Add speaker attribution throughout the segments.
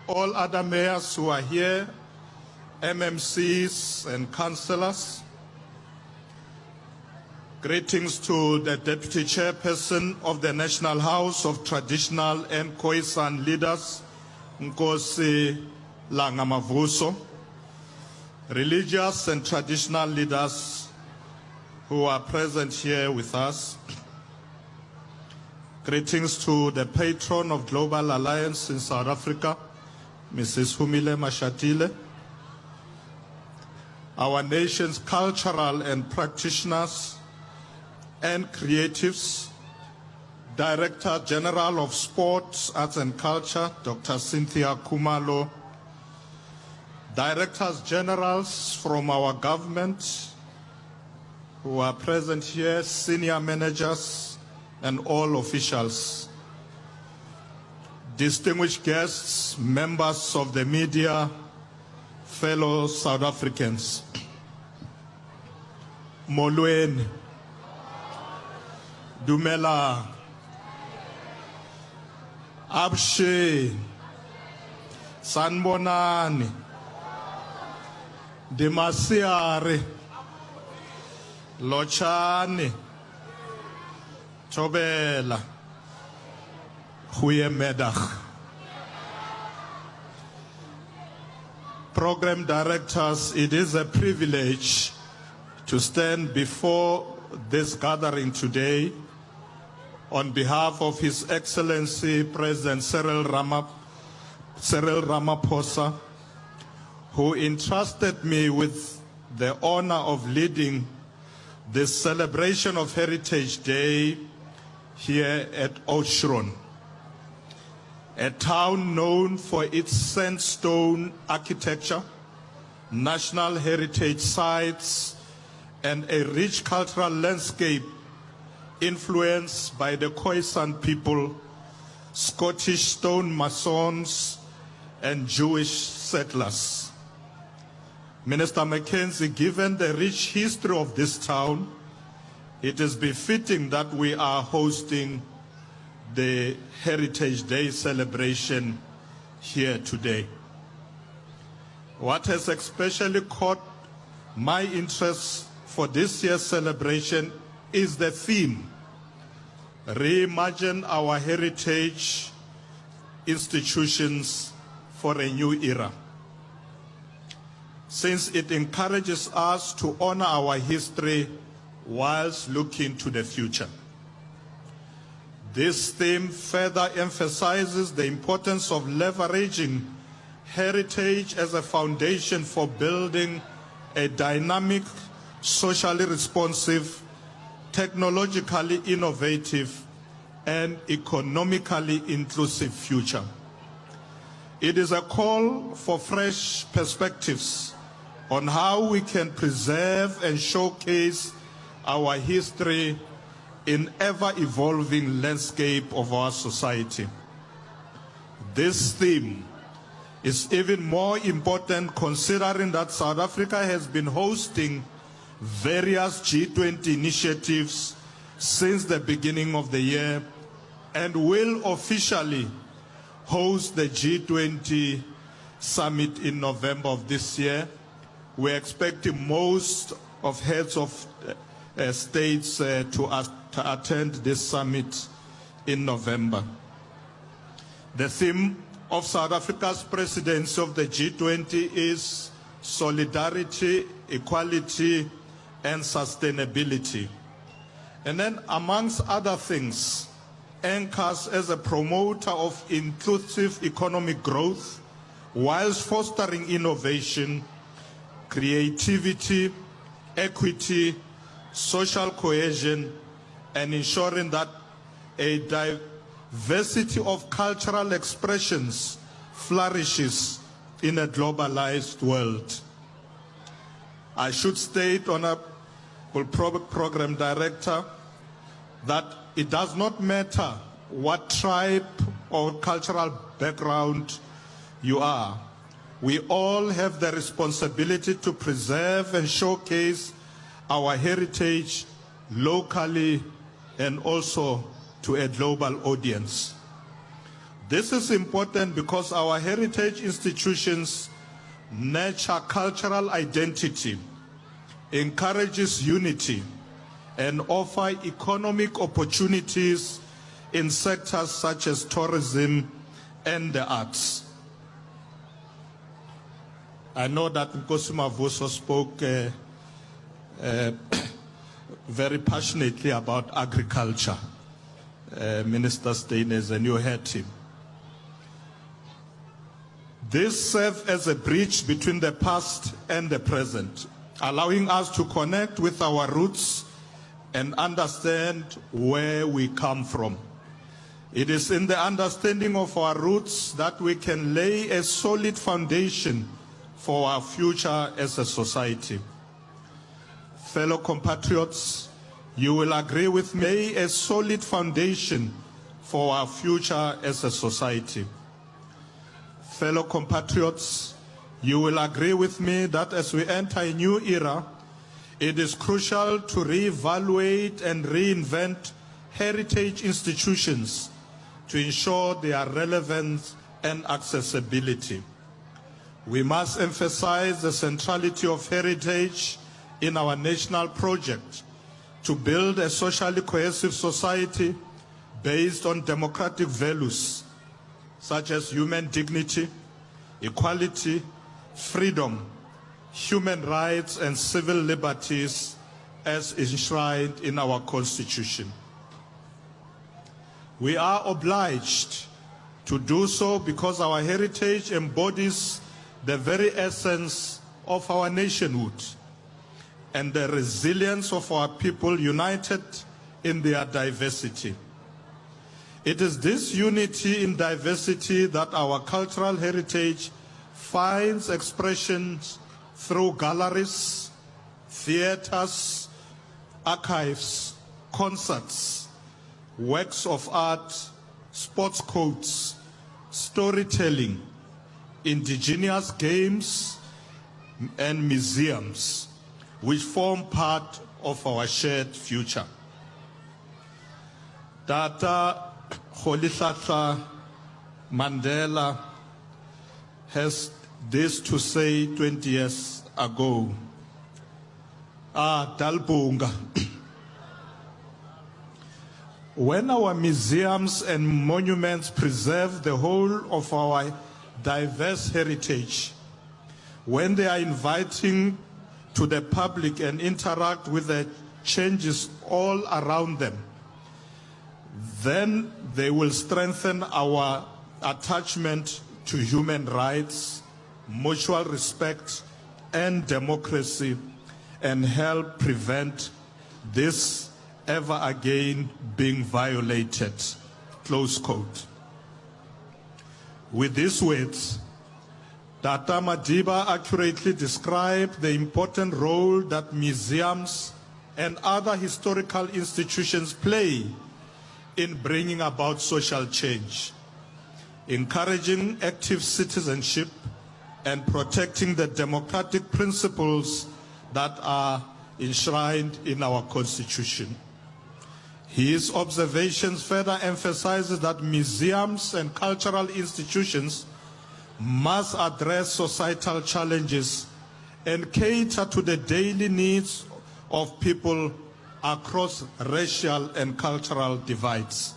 Speaker 1: All other mayors who are here, MMCs and councillors. Greetings to the Deputy Chairperson of the National House of Traditional and Khoisan Leaders, Nkosi Langa Mavuso, religious and traditional leaders who are present here with us. Greetings to the patron of Global Alliance in South Africa, Mrs. Humile Mashatile, our nation's cultural and practitioners and creatives, Director General of Sports, Arts and Culture, Dr. Cynthia Kumalo, Directors Generals from our government who are present here, senior managers, and all officials. Distinguished guests, members of the media, fellow South Africans. Molweni. Dumela. Avuxeni. Sanibonani. Ndi masiari. Lotjhani. Thobela. Goeiemiddag. Program directors, it is a privilege to stand before this gathering today on behalf of His Excellency President Cyril, Cyril Ramaphosa, who entrusted me with the honor of leading this celebration of Heritage Day here at Oudtshoorn, a town known for its sandstone architecture, national heritage sites, and a rich cultural landscape influenced by the Khoisan people, Scottish stonemasons, and Jewish settlers. Minister Mackenzie, given the rich history of this town, it is befitting that we are hosting the Heritage Day celebration here today. What has especially caught my interest for this year's celebration is the theme Reimagine Our Heritage Institutions for a New Era. Since it encourages us to honor our history whilst looking to the future. This theme further emphasizes the importance of leveraging heritage as a foundation for building a dynamic, socially responsive, technologically innovative, and economically inclusive future. It is a call for fresh perspectives on how we can preserve and showcase our history in ever evolving landscape of our society. This theme is even more important considering that South Africa has been hosting various G20 initiatives since the beginning of the year and will officially host the G20 summit in November of this year. We're expecting most of heads of states to attend this summit in November. The theme of South Africa's presidency of the G20 is solidarity, equality, and sustainability. And then, amongst other things, anchors as a promoter of inclusive economic growth whilst fostering innovation, creativity, equity, social cohesion, and ensuring that a diversity of cultural expressions flourishes in a globalized world. I should state, Honorable Program Director, that it does not matter what tribe or cultural background you are. We all have the responsibility to preserve and showcase our heritage locally and also to a global audience. This is important because our heritage institutions nurture cultural identity, encourages unity, and offer economic opportunities in sectors such as tourism and the arts. I know that Nkosi Mavuso spoke very passionately about agriculture, Minister Steinez, and you heard him. This serves as a bridge between the past and the present, allowing us to connect with our roots and understand where we come from. It is in the understanding of our roots that we can lay a solid foundation for our future as a society. Fellow compatriots, you will agree with me a solid foundation for our future as a society. Fellow compatriots, you will agree with me that as we enter a new era, it is crucial to reevaluate and reinvent heritage institutions to ensure their relevance and accessibility. We must emphasize the centrality of heritage in our national project to build a socially cohesive society based on democratic values such as human dignity, equality, freedom, human rights, and civil liberties as enshrined in our Constitution. We are obliged to do so because our heritage embodies the very essence of our nationhood and the resilience of our people united in their diversity. It is this unity in diversity that our cultural heritage finds expressions through galleries, theaters, archives, concerts, works of art, sports codes, storytelling, indigenous games, and museums, which form part of our shared future. Tata Rolihlahla Mandela has this to say 20 years ago. Ah, Dalbunga. When our museums and monuments preserve the whole of our diverse heritage, when they are inviting to the public and interact with the changes all around them, then they will strengthen our attachment to human rights, mutual respect, and democracy, and help prevent this ever again being violated. Close quote. With these words, Tata Madiba accurately described the important role that museums and other historical institutions play in bringing about social change, encouraging active citizenship, and protecting the democratic principles that are enshrined in our Constitution. His observations further emphasizes that museums and cultural institutions must address societal challenges and cater to the daily needs of people across racial and cultural divides.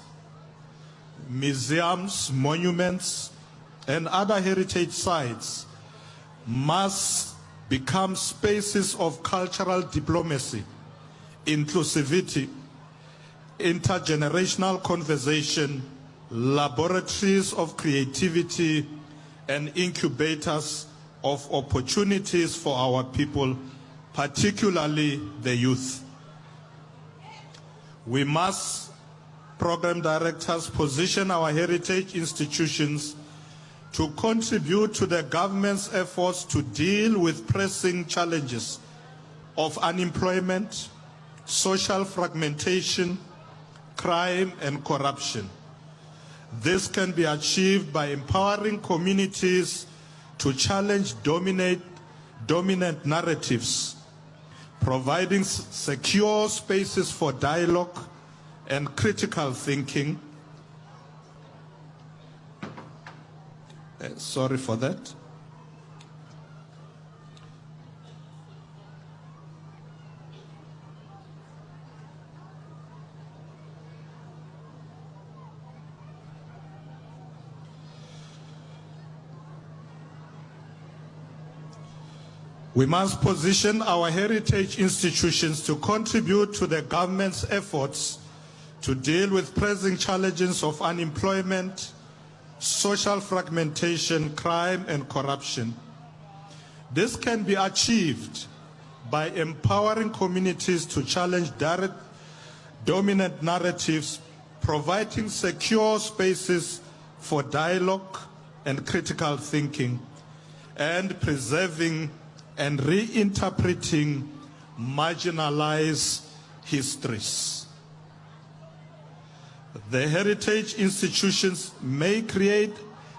Speaker 1: Museums, monuments, and other heritage sites must become spaces of cultural diplomacy, inclusivity, intergenerational conversation, laboratories of creativity, and incubators of opportunities for our people, particularly the youth. We must, program directors, position our heritage institutions to contribute to the government's efforts to deal with pressing challenges of unemployment, social fragmentation, crime, and corruption. This can be achieved by empowering communities to challenge dominant narratives, providing secure spaces for dialogue and critical thinking, Sorry for that. We must position our heritage institutions to contribute to the government's efforts to deal with pressing challenges of unemployment, social fragmentation, crime, and corruption. This can be achieved by empowering communities to challenge direct, dominant narratives, providing secure spaces for dialogue and critical thinking, and preserving and reinterpreting marginalized histories. The heritage institutions may create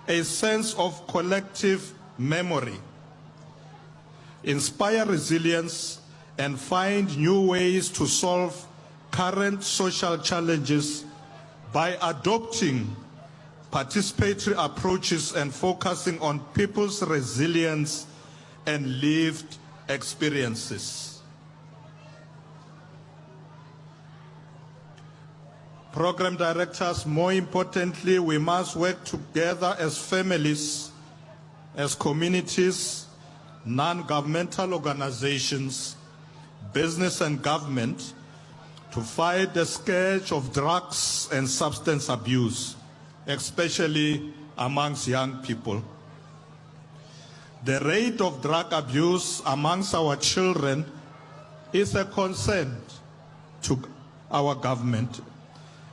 Speaker 1: a sense of collective memory, inspire resilience, and find new ways to solve current social challenges by adopting participatory approaches and focusing on people's resilience and lived experiences. Program directors, more importantly, we must work together as families, as communities, non governmental organizations, business, and government to fight the scourge of drugs and substance abuse, especially amongst young people. The rate of drug abuse amongst our children is a concern to our government,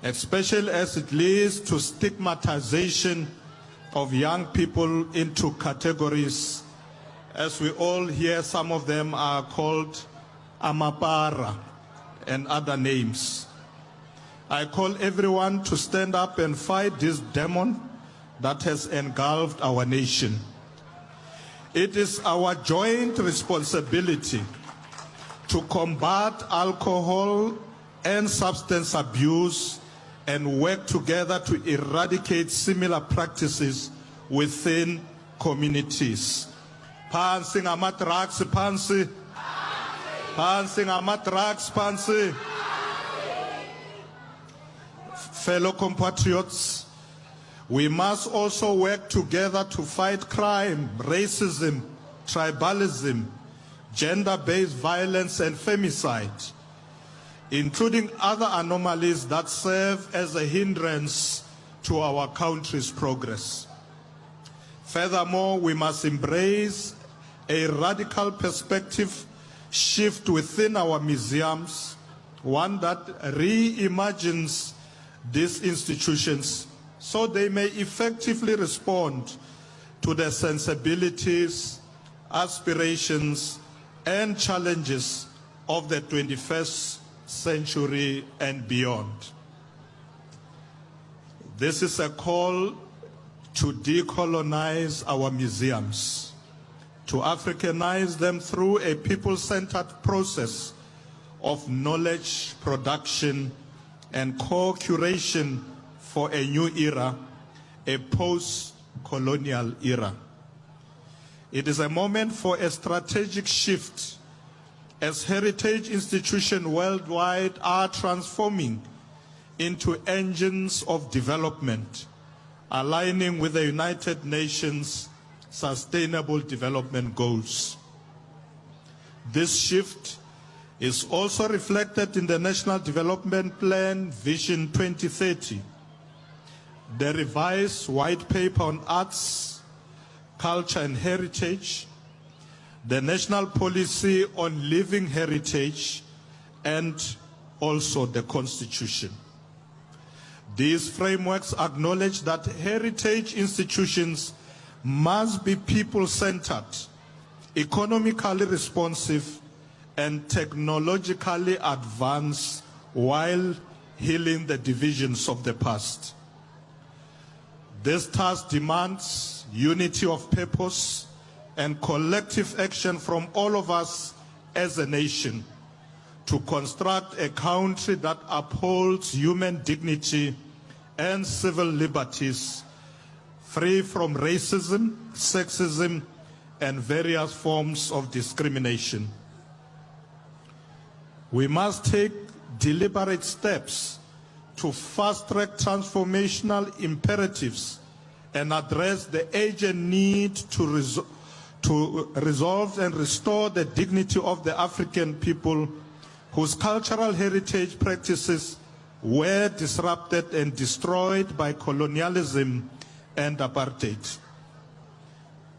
Speaker 1: especially as it leads to stigmatization of young people into categories. As we all hear, some of them are called Amapara and other names. I call everyone to stand up and fight this demon that has engulfed our nation. It is our joint responsibility to combat alcohol and substance abuse and work together to eradicate similar practices within communities. Phansi ngama-drugs, phansi. Phansi ngama-drugs, phansi. Fellow compatriots, we must also work together to fight crime, racism, tribalism, gender based violence, and femicide, including other anomalies that serve as a hindrance to our country's progress. Furthermore, we must embrace a radical perspective shift within our museums, one that reimagines these institutions so they may effectively respond to the sensibilities, aspirations, and challenges of the 21st century and beyond. This is a call to decolonize our museums, to Africanize them through a people centered process of knowledge production and co curation for a new era, a post colonial era. It is a moment for a strategic shift as heritage institutions worldwide are transforming into engines of development, aligning with the United Nations Sustainable Development Goals. This shift is also reflected in the National Development Plan Vision 2030, the revised white paper on arts, culture and heritage, the national policy on living heritage, and also the constitution. These frameworks acknowledge that heritage institutions must be people centered, economically responsive, and technologically advanced while healing the divisions of the past. This task demands unity of purpose and collective action from all of us as a nation to construct a country that upholds human dignity and civil liberties. free from racism, sexism, and various forms of discrimination. We must take deliberate steps to fast track transformational imperatives and address the urgent need to, resol- to resolve and restore the dignity of the African people whose cultural heritage practices were disrupted and destroyed by colonialism and apartheid.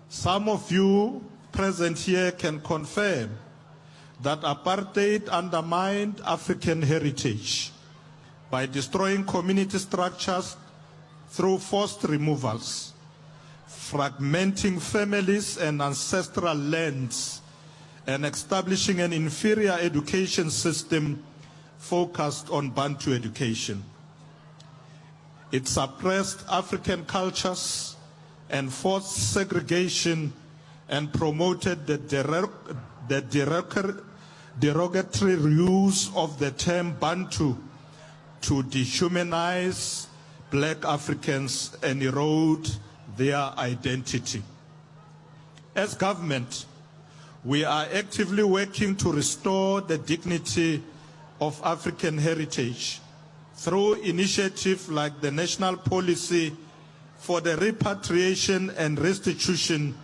Speaker 1: Some of you present here can confirm that apartheid undermined African heritage by destroying community structures through forced removals, fragmenting families and ancestral lands, and establishing an inferior education system focused on Bantu education. It suppressed African cultures, enforced segregation, and promoted the, derog- the derog- derogatory use of the term Bantu to dehumanize black Africans and erode their identity. As government, we are actively working to restore the dignity of African heritage through initiatives like the National Policy for the Repatriation and Restitution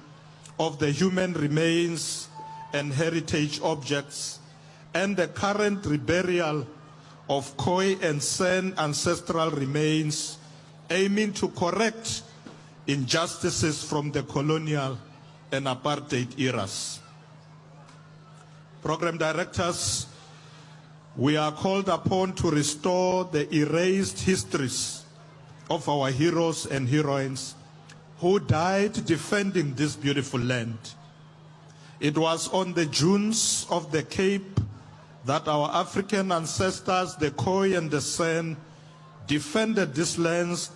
Speaker 1: of the Human Remains and Heritage Objects and the current reburial of Khoi and San ancestral remains, aiming to correct injustices from the colonial and apartheid eras. Program directors, we are called upon to restore the erased histories of our heroes and heroines who died defending this beautiful land. It was on the dunes of the Cape that our African ancestors, the Khoi and the San, defended these lands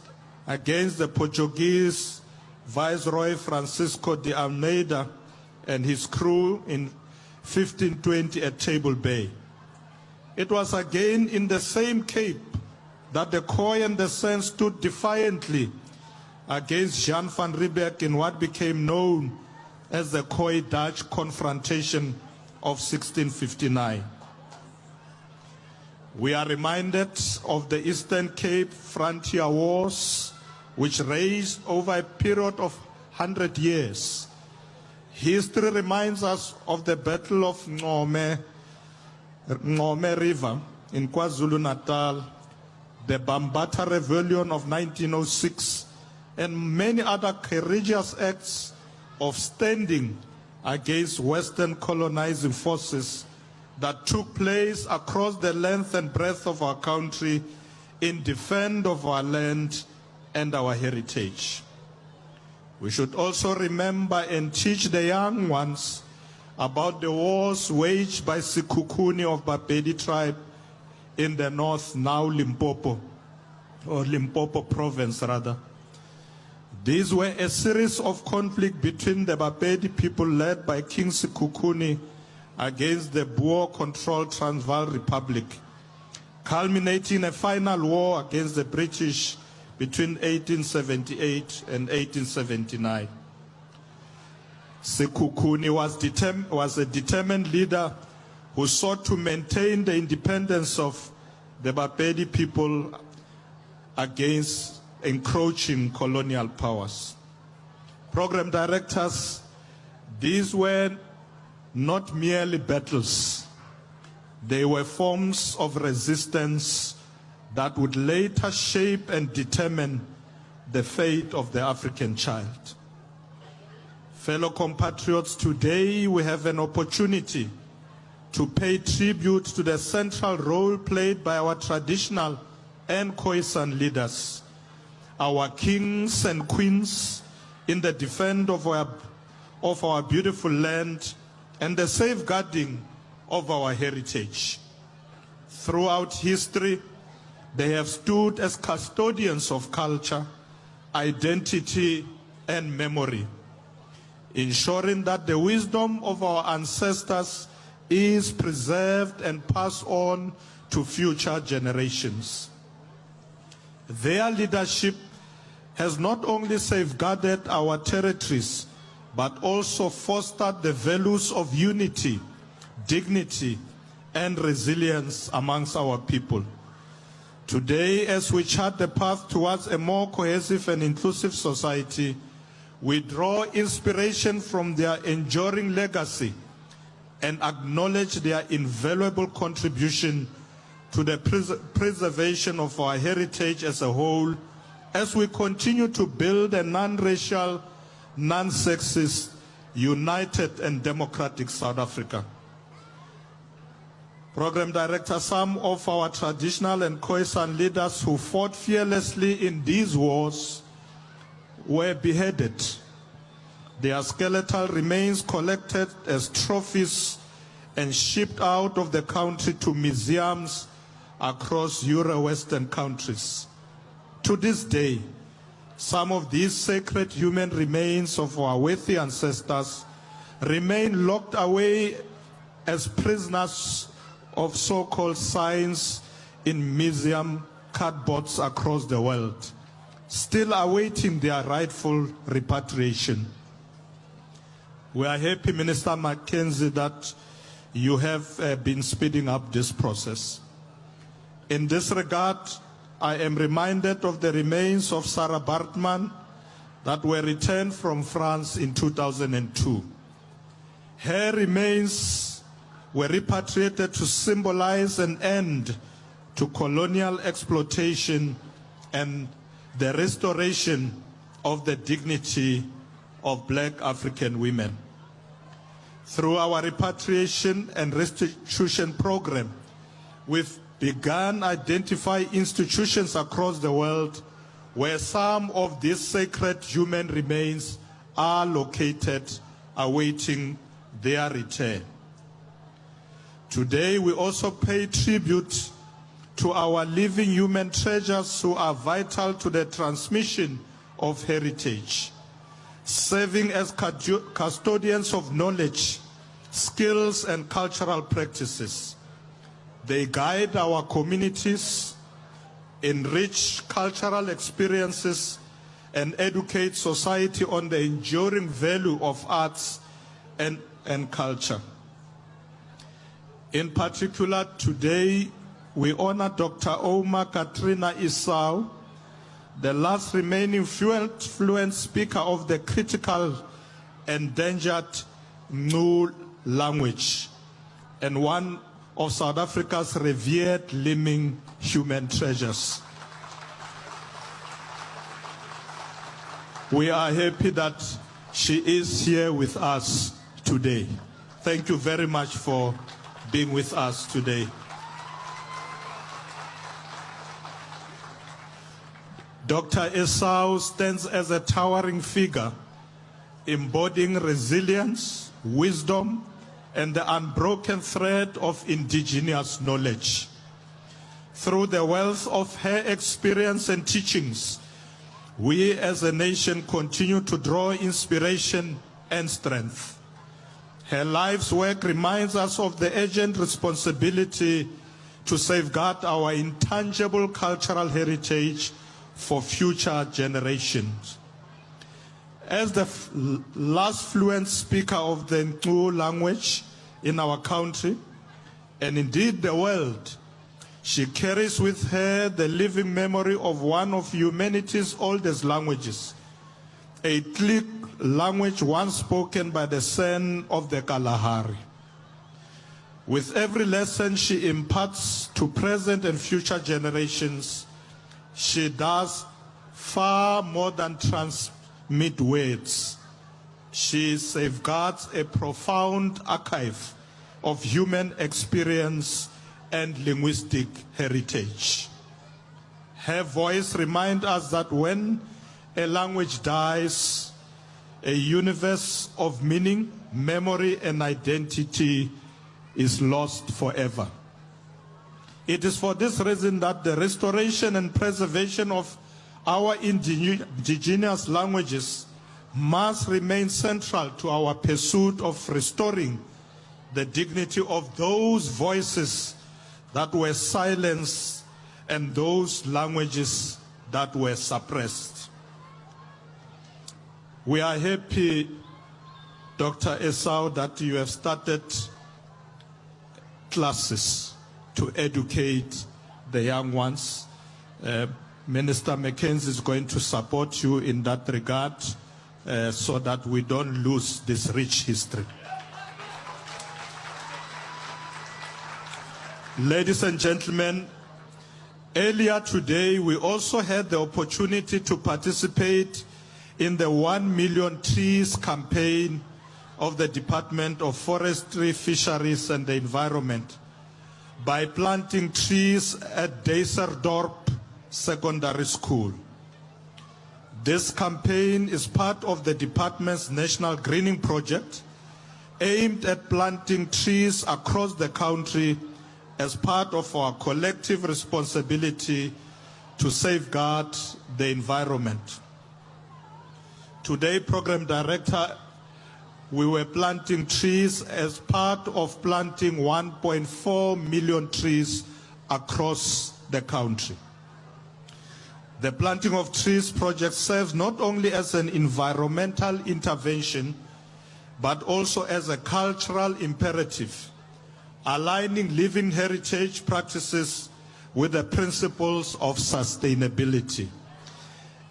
Speaker 1: against the Portuguese Viceroy Francisco de Almeida and his crew in 1520 at Table Bay. It was again in the same Cape that the Khoi and the San stood defiantly against Jan van Riebeeck in what became known as the Khoi Dutch confrontation of 1659. We are reminded of the Eastern Cape Frontier Wars, which raged over a period of 100 years. History reminds us of the Battle of Ngome, Ngome River in KwaZulu-Natal, the Bambata Rebellion of 1906, and many other courageous acts of standing against Western colonizing forces that took place across the length and breadth of our country in defense of our land and our heritage. We should also remember and teach the young ones about the wars waged by Sikukuni of Bapedi tribe in the north, now Limpopo, or Limpopo province rather. These were a series of conflict between the Bapedi people led by King Sikukuni against the Boer-controlled Transvaal Republic, culminating in a final war against the British between 1878 and 1879. Sekhukhune was, determ- was a determined leader who sought to maintain the independence of the Bapedi people against encroaching colonial powers. Program directors, these were not merely battles. They were forms of resistance that would later shape and determine the fate of the African child. Fellow compatriots, today we have an opportunity to pay tribute to the central role played by our traditional and Khoisan leaders, our kings and queens in the defense of our, of our beautiful land and the safeguarding of our heritage. Throughout history, they have stood as custodians of culture, identity, and memory, ensuring that the wisdom of our ancestors is preserved and passed on to future generations. Their leadership has not only safeguarded our territories, but also fostered the values of unity, dignity, and resilience amongst our people. Today, as we chart the path towards a more cohesive and inclusive society, we draw inspiration from their enduring legacy and acknowledge their invaluable contribution to the pres preservation of our heritage as a whole as we continue to build a non-racial, non-sexist, united and democratic South Africa. Program Director, some of our traditional and Khoisan leaders who fought fearlessly in these wars were beheaded. Their skeletal remains collected as trophies and shipped out of the country to museums across Euro-Western countries. To this day, some of these sacred human remains of our worthy ancestors remain locked away as prisoners of so-called science in museum cardboards across the world, still awaiting their rightful repatriation. We are happy, Minister Mackenzie, that you have uh, been speeding up this process. In this regard, I am reminded of the remains of Sarah Bartman that were returned from France in 2002. Her remains were repatriated to symbolize an end to colonial exploitation and the restoration of the dignity of black African women. Through our repatriation and restitution program, we've begun identify institutions across the world where some of these sacred human remains are located awaiting their return. Today, we also pay tribute to our living human treasures who are vital to the transmission of heritage, serving as custodians of knowledge, skills, and cultural practices. They guide our communities, enrich cultural experiences, and educate society on the enduring value of arts and, and culture. In particular, today we honor Dr. Oma Katrina Isau, the last remaining fluent, fluent speaker of the critical endangered Ngu language and one of South Africa's revered living human treasures. We are happy that she is here with us today. Thank you very much for being with us today. Dr. Esau stands as a towering figure, embodying resilience, wisdom, and the unbroken thread of indigenous knowledge. Through the wealth of her experience and teachings, we as a nation continue to draw inspiration and strength. Her life's work reminds us of the urgent responsibility to safeguard our intangible cultural heritage for future generations. As the last fluent speaker of the Ntu language in our country, and indeed the world, she carries with her the living memory of one of humanity's oldest languages, a click language once spoken by the San of the Kalahari. With every lesson she imparts to present and future generations, she does far more than transmit words. She safeguards a profound archive of human experience and linguistic heritage. Her voice reminds us that when a language dies, a universe of meaning, memory, and identity is lost forever. It is for this reason that the restoration and preservation of our indigenous languages must remain central to our pursuit of restoring the dignity of those voices that were silenced and those languages that were suppressed. We are happy, Dr. Esau, that you have started classes to educate the young ones. Minister McKenzie is going to support you in that regard so that we don't lose this rich history. Ladies and gentlemen, earlier today we also had the opportunity to participate in the 1 Million Trees campaign of the Department of Forestry, Fisheries and the Environment by planting trees at Deyserdorp Secondary School. This campaign is part of the department's national greening project aimed at planting trees across the country as part of our collective responsibility to safeguard the environment. Today, Program Director, we were planting trees as part of planting 1.4 million trees across the country. The Planting of Trees project serves not only as an environmental intervention, but also as a cultural imperative, aligning living heritage practices with the principles of sustainability.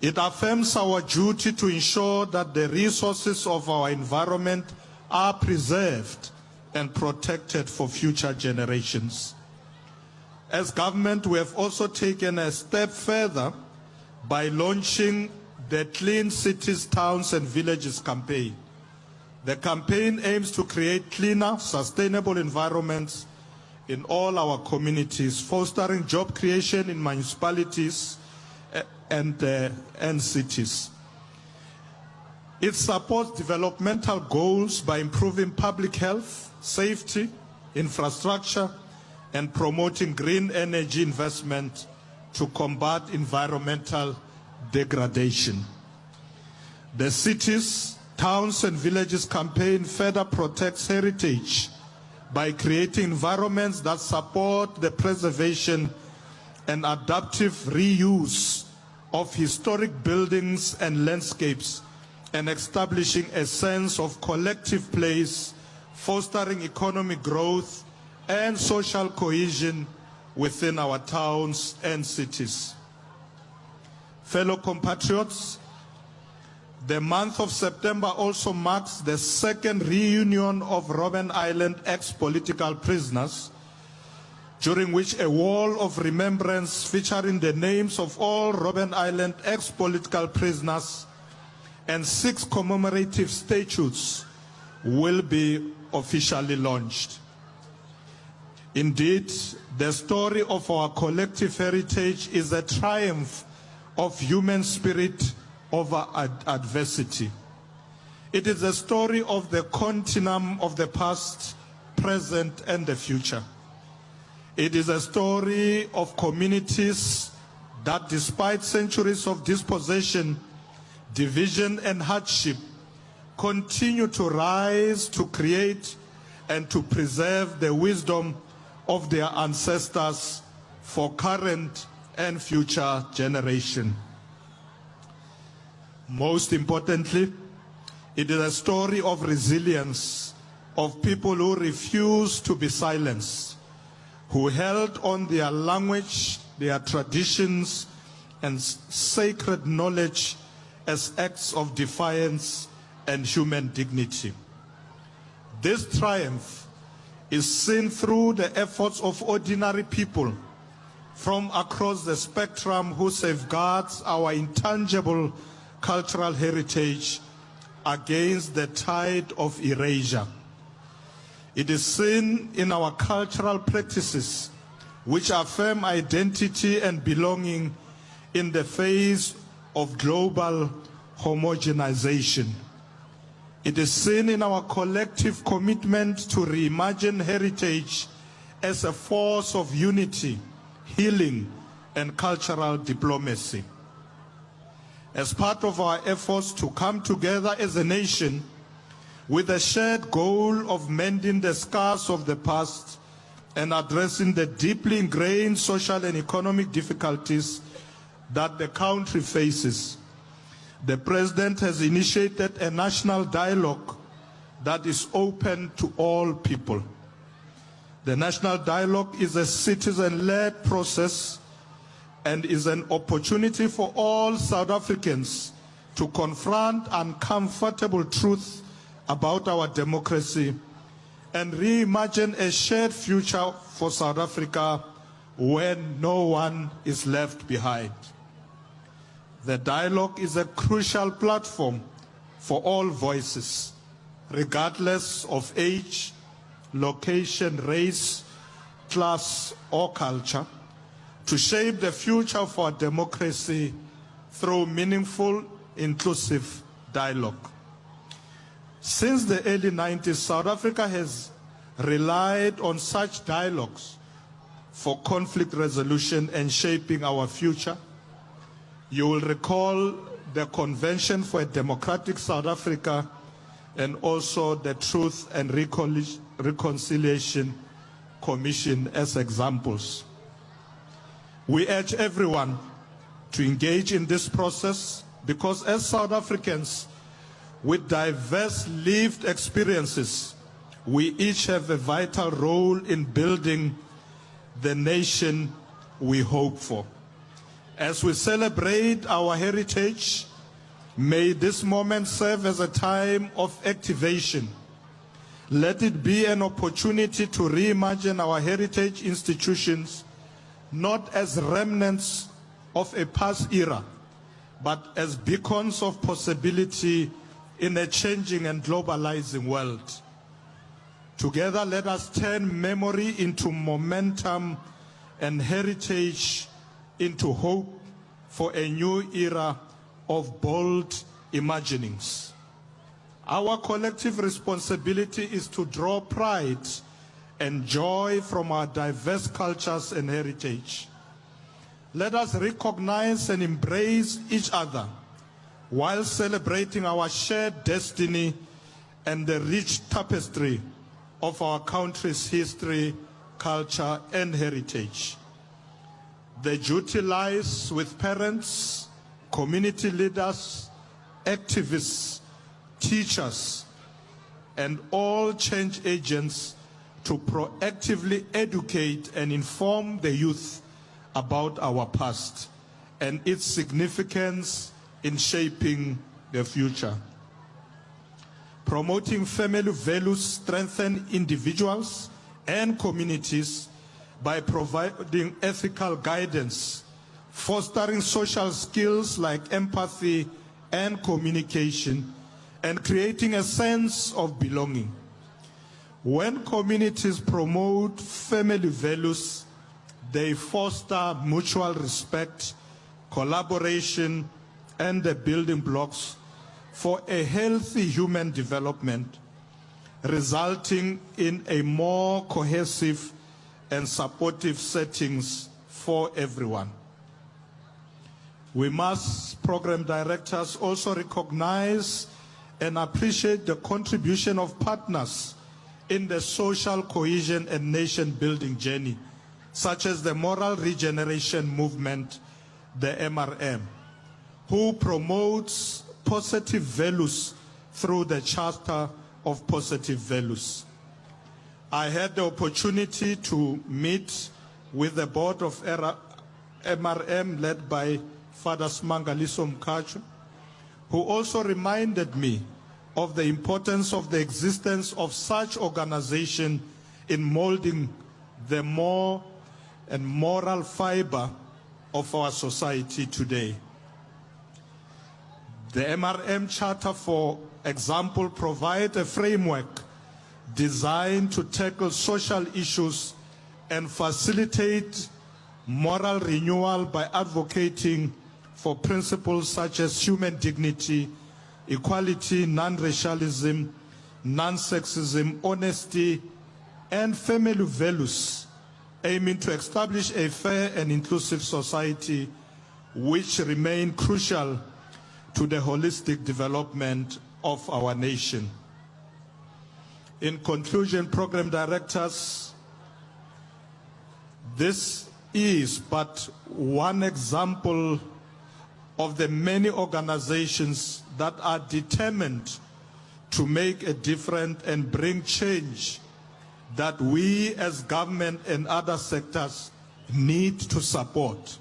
Speaker 1: It affirms our duty to ensure that the resources of our environment are preserved and protected for future generations. As government, we have also taken a step further by launching the Clean Cities, Towns and Villages campaign. The campaign aims to create cleaner, sustainable environments in all our communities, fostering job creation in municipalities and cities. It supports developmental goals by improving public health, safety, infrastructure, and promoting green energy investment to combat environmental degradation. The Cities, Towns and Villages campaign further protects heritage by creating environments that support the preservation and adaptive reuse of historic buildings and landscapes and establishing a sense of collective place, fostering economic growth and social cohesion within our towns and cities. Fellow compatriots, the month of September also marks the second reunion of Robben Island ex-political prisoners, during which a wall of remembrance featuring the names of all Robben Island ex-political prisoners and 6 commemorative statues will be officially launched. Indeed, the story of our collective heritage is a triumph of human spirit over adversity. It is a story of the continuum of the past, present, and the future. It is a story of communities that, despite centuries of dispossession, division, and hardship, continue to rise to create and to preserve the wisdom of their ancestors for current and future generation. Most importantly, it is a story of resilience, of people who refuse to be silenced, who held on their language, their traditions, and sacred knowledge as acts of defiance and human dignity. This triumph is seen through the efforts of ordinary people from across the spectrum who safeguards our intangible cultural heritage against the tide of erasure. It is seen in our cultural practices, which affirm identity and belonging in the face of global homogenization. It is seen in our collective commitment to reimagine heritage as a force of unity, healing, and cultural diplomacy. As part of our efforts to come together as a nation with a shared goal of mending the scars of the past and addressing the deeply ingrained social and economic difficulties that the country faces, The President has initiated a national dialogue that is open to all people. The national dialogue is a citizen-led process and is an opportunity for all South Africans to confront uncomfortable truths about our democracy and reimagine a shared future for South Africa when no one is left behind. The dialogue is a crucial platform for all voices, regardless of age, location, race, class, or culture, to shape the future of our democracy through meaningful, inclusive dialogue. Since the early 90s, South Africa has relied on such dialogues for conflict resolution and shaping our future. You will recall the Convention for a Democratic South Africa and also the Truth and Reconciliation Commission as examples. We urge everyone to engage in this process because as South Africans with diverse lived experiences, we each have a vital role in building the nation we hope for. As we celebrate our heritage, may this moment serve as a time of activation. Let it be an opportunity to reimagine our heritage institutions not as remnants of a past era, but as beacons of possibility in a changing and globalizing world. Together, let us turn memory into momentum and heritage into hope for a new era of bold imaginings. Our collective responsibility is to draw pride and joy from our diverse cultures and heritage. Let us recognize and embrace each other while celebrating our shared destiny and the rich tapestry of our country's history, culture, and heritage. The duty lies with parents, community leaders, activists, teachers, and all change agents to proactively educate and inform the youth about our past and its significance in shaping the future. Promoting family values strengthen individuals and communities by providing ethical guidance, fostering social skills like empathy and communication, and creating a sense of belonging. When communities promote family values, they foster mutual respect, collaboration, and the building blocks for a healthy human development, resulting in a more cohesive and supportive settings for everyone. We must, program directors, also recognize and appreciate the contribution of partners in the social cohesion and nation building journey, such as the Moral Regeneration Movement, the MRM, who promotes positive values through the Charter of Positive Values. I had the opportunity to meet with the board of MRM led by Father Smangaliso Mkhatshwa, who also reminded me of the importance of the existence of such organization in molding the more and moral fiber of our society today. The MRM Charter, for example, provides a framework designed to tackle social issues and facilitate moral renewal by advocating for principles such as human dignity, equality, non-racialism, non-sexism, honesty, and family values, aiming to establish a fair and inclusive society which remain crucial to the holistic development of our nation. In conclusion, program directors, this is but one example of the many organizations that are determined to make a difference and bring change that we as government and other sectors need to support.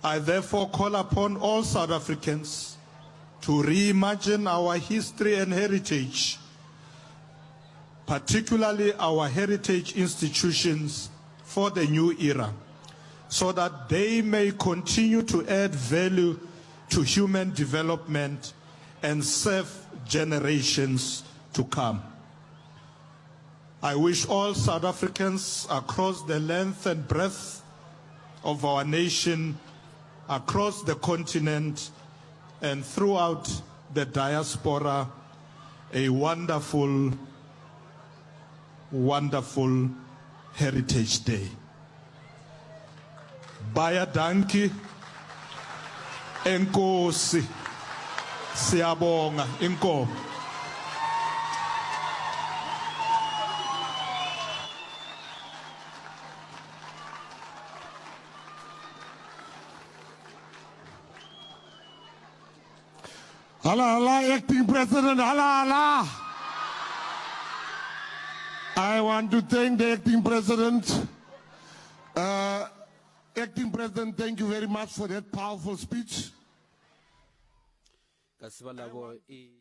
Speaker 1: I therefore call upon all South Africans to reimagine our history and heritage, particularly our heritage institutions for the new era, so that they may continue to add value to human development and serve generations to come. I wish all South Africans across the length and breadth of our nation, across the continent, and throughout the diaspora a wonderful, wonderful Heritage Day. Baie dankie. Enkosi. Siyabonga inkomo.
Speaker 2: Hala, hala, acting president, hala, hala. I want to thank the acting president. Acting president, thank you very much for that powerful speech.
Speaker 3: Kasi valavo i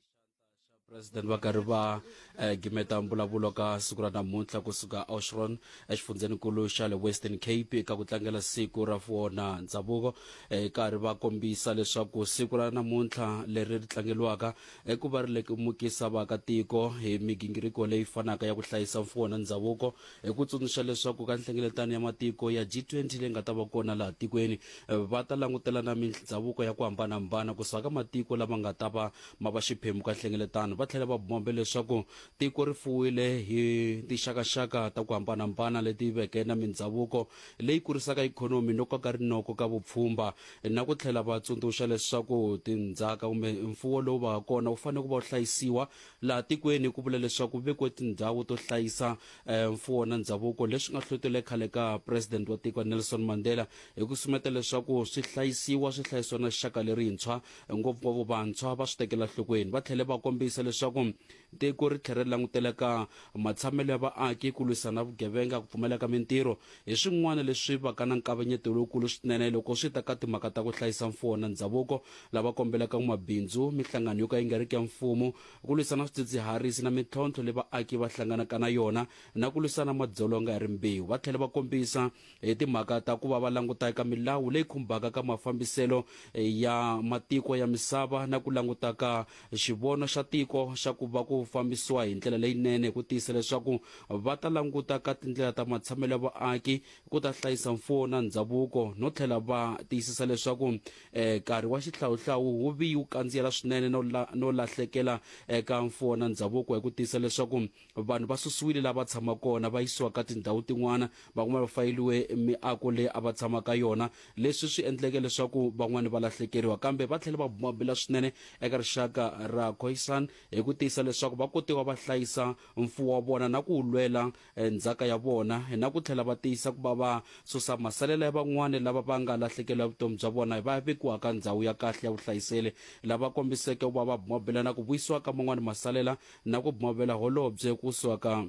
Speaker 3: president va karhi va eh, gimeta mbulavulo ka siku ra namuntlha kusuka Oshron exifundzhenikulu xa le Western Cape eka ku tlangela siku ra fuwona ndhavuko eh, karhi va kombisa leswaku siku ra namuntlha leri ri tlangeliwaka eh, ku va ri lemukisa vaakatiko hi migingiriko leyi fanaka ya ku hlayisa mfuwo na ndhavuko hi ku tsundzuxa leswaku ka nhlengeletano ya matiko ya G20 leyi nga ta va kona laha tikweni va ta langutela na mindhavuko ya ku hambanahambana kusuka ka matiko lama nga ta va ma va xiphemu ka nhlengeletano. Va tlhela va bombe leswaku tiko ri fuwile hi tinxakaxaka ta ku hambanahambana leti veke na mindhavuko leyi kurisaka ikhonomi no koka rinoko ka vupfhumba na ku tlhela va tsundzuxa leswaku tindzhaka kumbe mfuwo lowu vaka kona wu fanele ku va wu hlayisiwa laha tikweni ku vula leswaku ku vekiwe tindhawu to hlayisa eh, mfuwo na ndhavuko leswi nga hlohlotela khale ka president wa tiko Nelson Mandela hi ku sumeta leswaku swi hlayisiwa swi hlayisiwa na xaka lerintshwa ngopfungopfu vantshwa va swi tekela nhlokweni. Va tlhele va kombisa leswaku tiko ri tlhela ri langutela ka matshamelo ya vaaki, ku lwisana na vugevenga, ku pfumaleka ka mintirho hi swin'wana leswi vaka na nkavanyeto lowukulu swinene loko swi ta ka timhaka ta ku hlayisa mfuwo na ndzhavuko. Lava kombelaka n'wamabindzu, mihlangano yo ka yi nga riki ya mfumo, ku lwisana swidzidziharisi na mintlhontlho leyi vaaki va hlanganaka na yona na ku lwisana madzolonga ya rimbewu. Va tlhele va kombisa hi timhaka ta ku va va languta eka milawu leyi khumbaka ka mafambiselo ya matiko ya misava na ku languta ka xivono xa tiko xa ku va ku fambisiwa hi ndlela leyinene ku tiyisa leswaku va ta languta ka tindlela ta matshamelo ya vaaki ku ta hlayisa mfuwo na ndzhavuko no tlhela va tiyisisa leswaku nkarhi wa xihlawuhlawu wu vi wu kandziyela swinene no no lahlekela eka mfuwo na ndzhavuko hi ku tiyisa leswaku Vanhu va susiwile laha va tshama kona va yisiwa ka tindhawu tin'wana, van'wana va fayeliwe miako leyi a va tshama ka yona, leswi swi endleke leswaku van'wana va lahlekeriwa. Kambe va tlhele va bumabumela swinene eka rixaka ra Khoisan hi ku tiyisa leswaku va kotiwa va hlayisa mfuwo wa vona na ku wu lwela ndzhaka ya vona na ku tlhela va tiyisa ku va va susa masalela ya van'wana lava va nga lahlekeriwa vutomi bya vona va ya vekiwa ka ndzhawu ya kahle ya vuhlayiseli, lava kombiseke ku va va bumabumela na ku vuyisiwa ka man'wana masalela na ku bumabumela holobye ku suka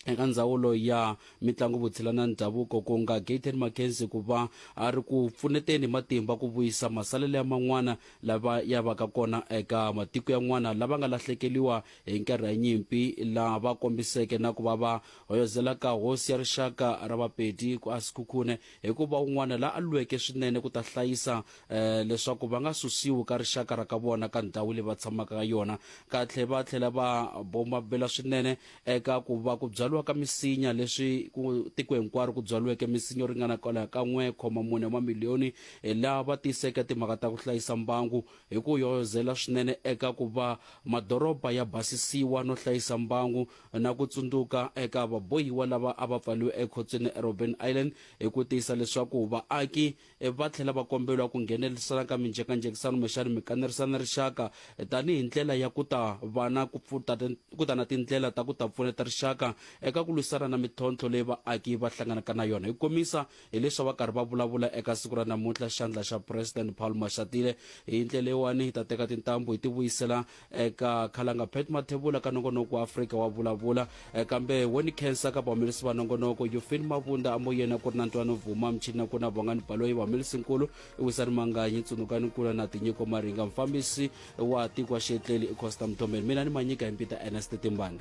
Speaker 3: eka ndzawulo ya mitlangu vutshila na ndhavuko ku nga Gayton McKenzie ku va a ri ku pfuneteni hi matimba ku vuyisa masalela ya man'wana lava ya vaka kona eka matiko yan'wana lava nga lahlekeliwa hi nkarhi ya nyimpi laha va kombiseke na ku va va hoyozela ka hosi ya rixaka ra Vapedi ku a Sekhukhune hikuva un'wana la a lweke swinene ku ta hlayisa eh, leswaku va nga susiwi ka rixaka ra ka vona ka ndhawu leyi va tshamaka ka yona. Kahle va tlhela va bomabela swinene eka ku va ku byariwa ka misinya leswi ku tiko hinkwaro ku byariweke misinya yo ringana kwalaho ka 1.4 wa mamiliyoni eh, laha va tiyiseke timhaka ta ku hlayisa mbangu hi ku yoyozela swinene eka ku va madoroba ya basisiwa no hlayisa mbangu na ku tsundzuka eka vabohiwa lava a va pfaliwe ekhotsweni eRobben Island hi ku tiyisa leswaku vaaki Va tlhela va komberiwa ku nghenelisana ka minjhekanjhekisano kumbexana mikanerisano ya rixaka tanihi ndlela ya ku ta va na ku ta ku ta na tindlela ta ku ta pfuneta rixaka eka ku lwisana na mintlhontlho leyi vaaki va hlanganaka na yona. Hi komisa hi leswi va karhi va vulavula eka siku ra namuntlha xandla xa President Paul Mashatile. Hi ndlela leyiwani hi ta teka tintambu hi ti vuyisela eka Khalanga Pat Mathebula ka nongonoko wa Afrika wa vulavula. Kambe wo ni khensa ka vahumelerisi va nongonoko Eufin Mavunda amoyeni a ku ri na Ntwano Vuma michini ku na Bongani Baloyi vahumelerisinkulu i Wisani Manganyi Tsunukani Nkula na Tinyiko Maringa mufambisi wa tiko wa Xietleli i Costa Mthombeni mina ni Manyika hi Mbita Ernest Timbani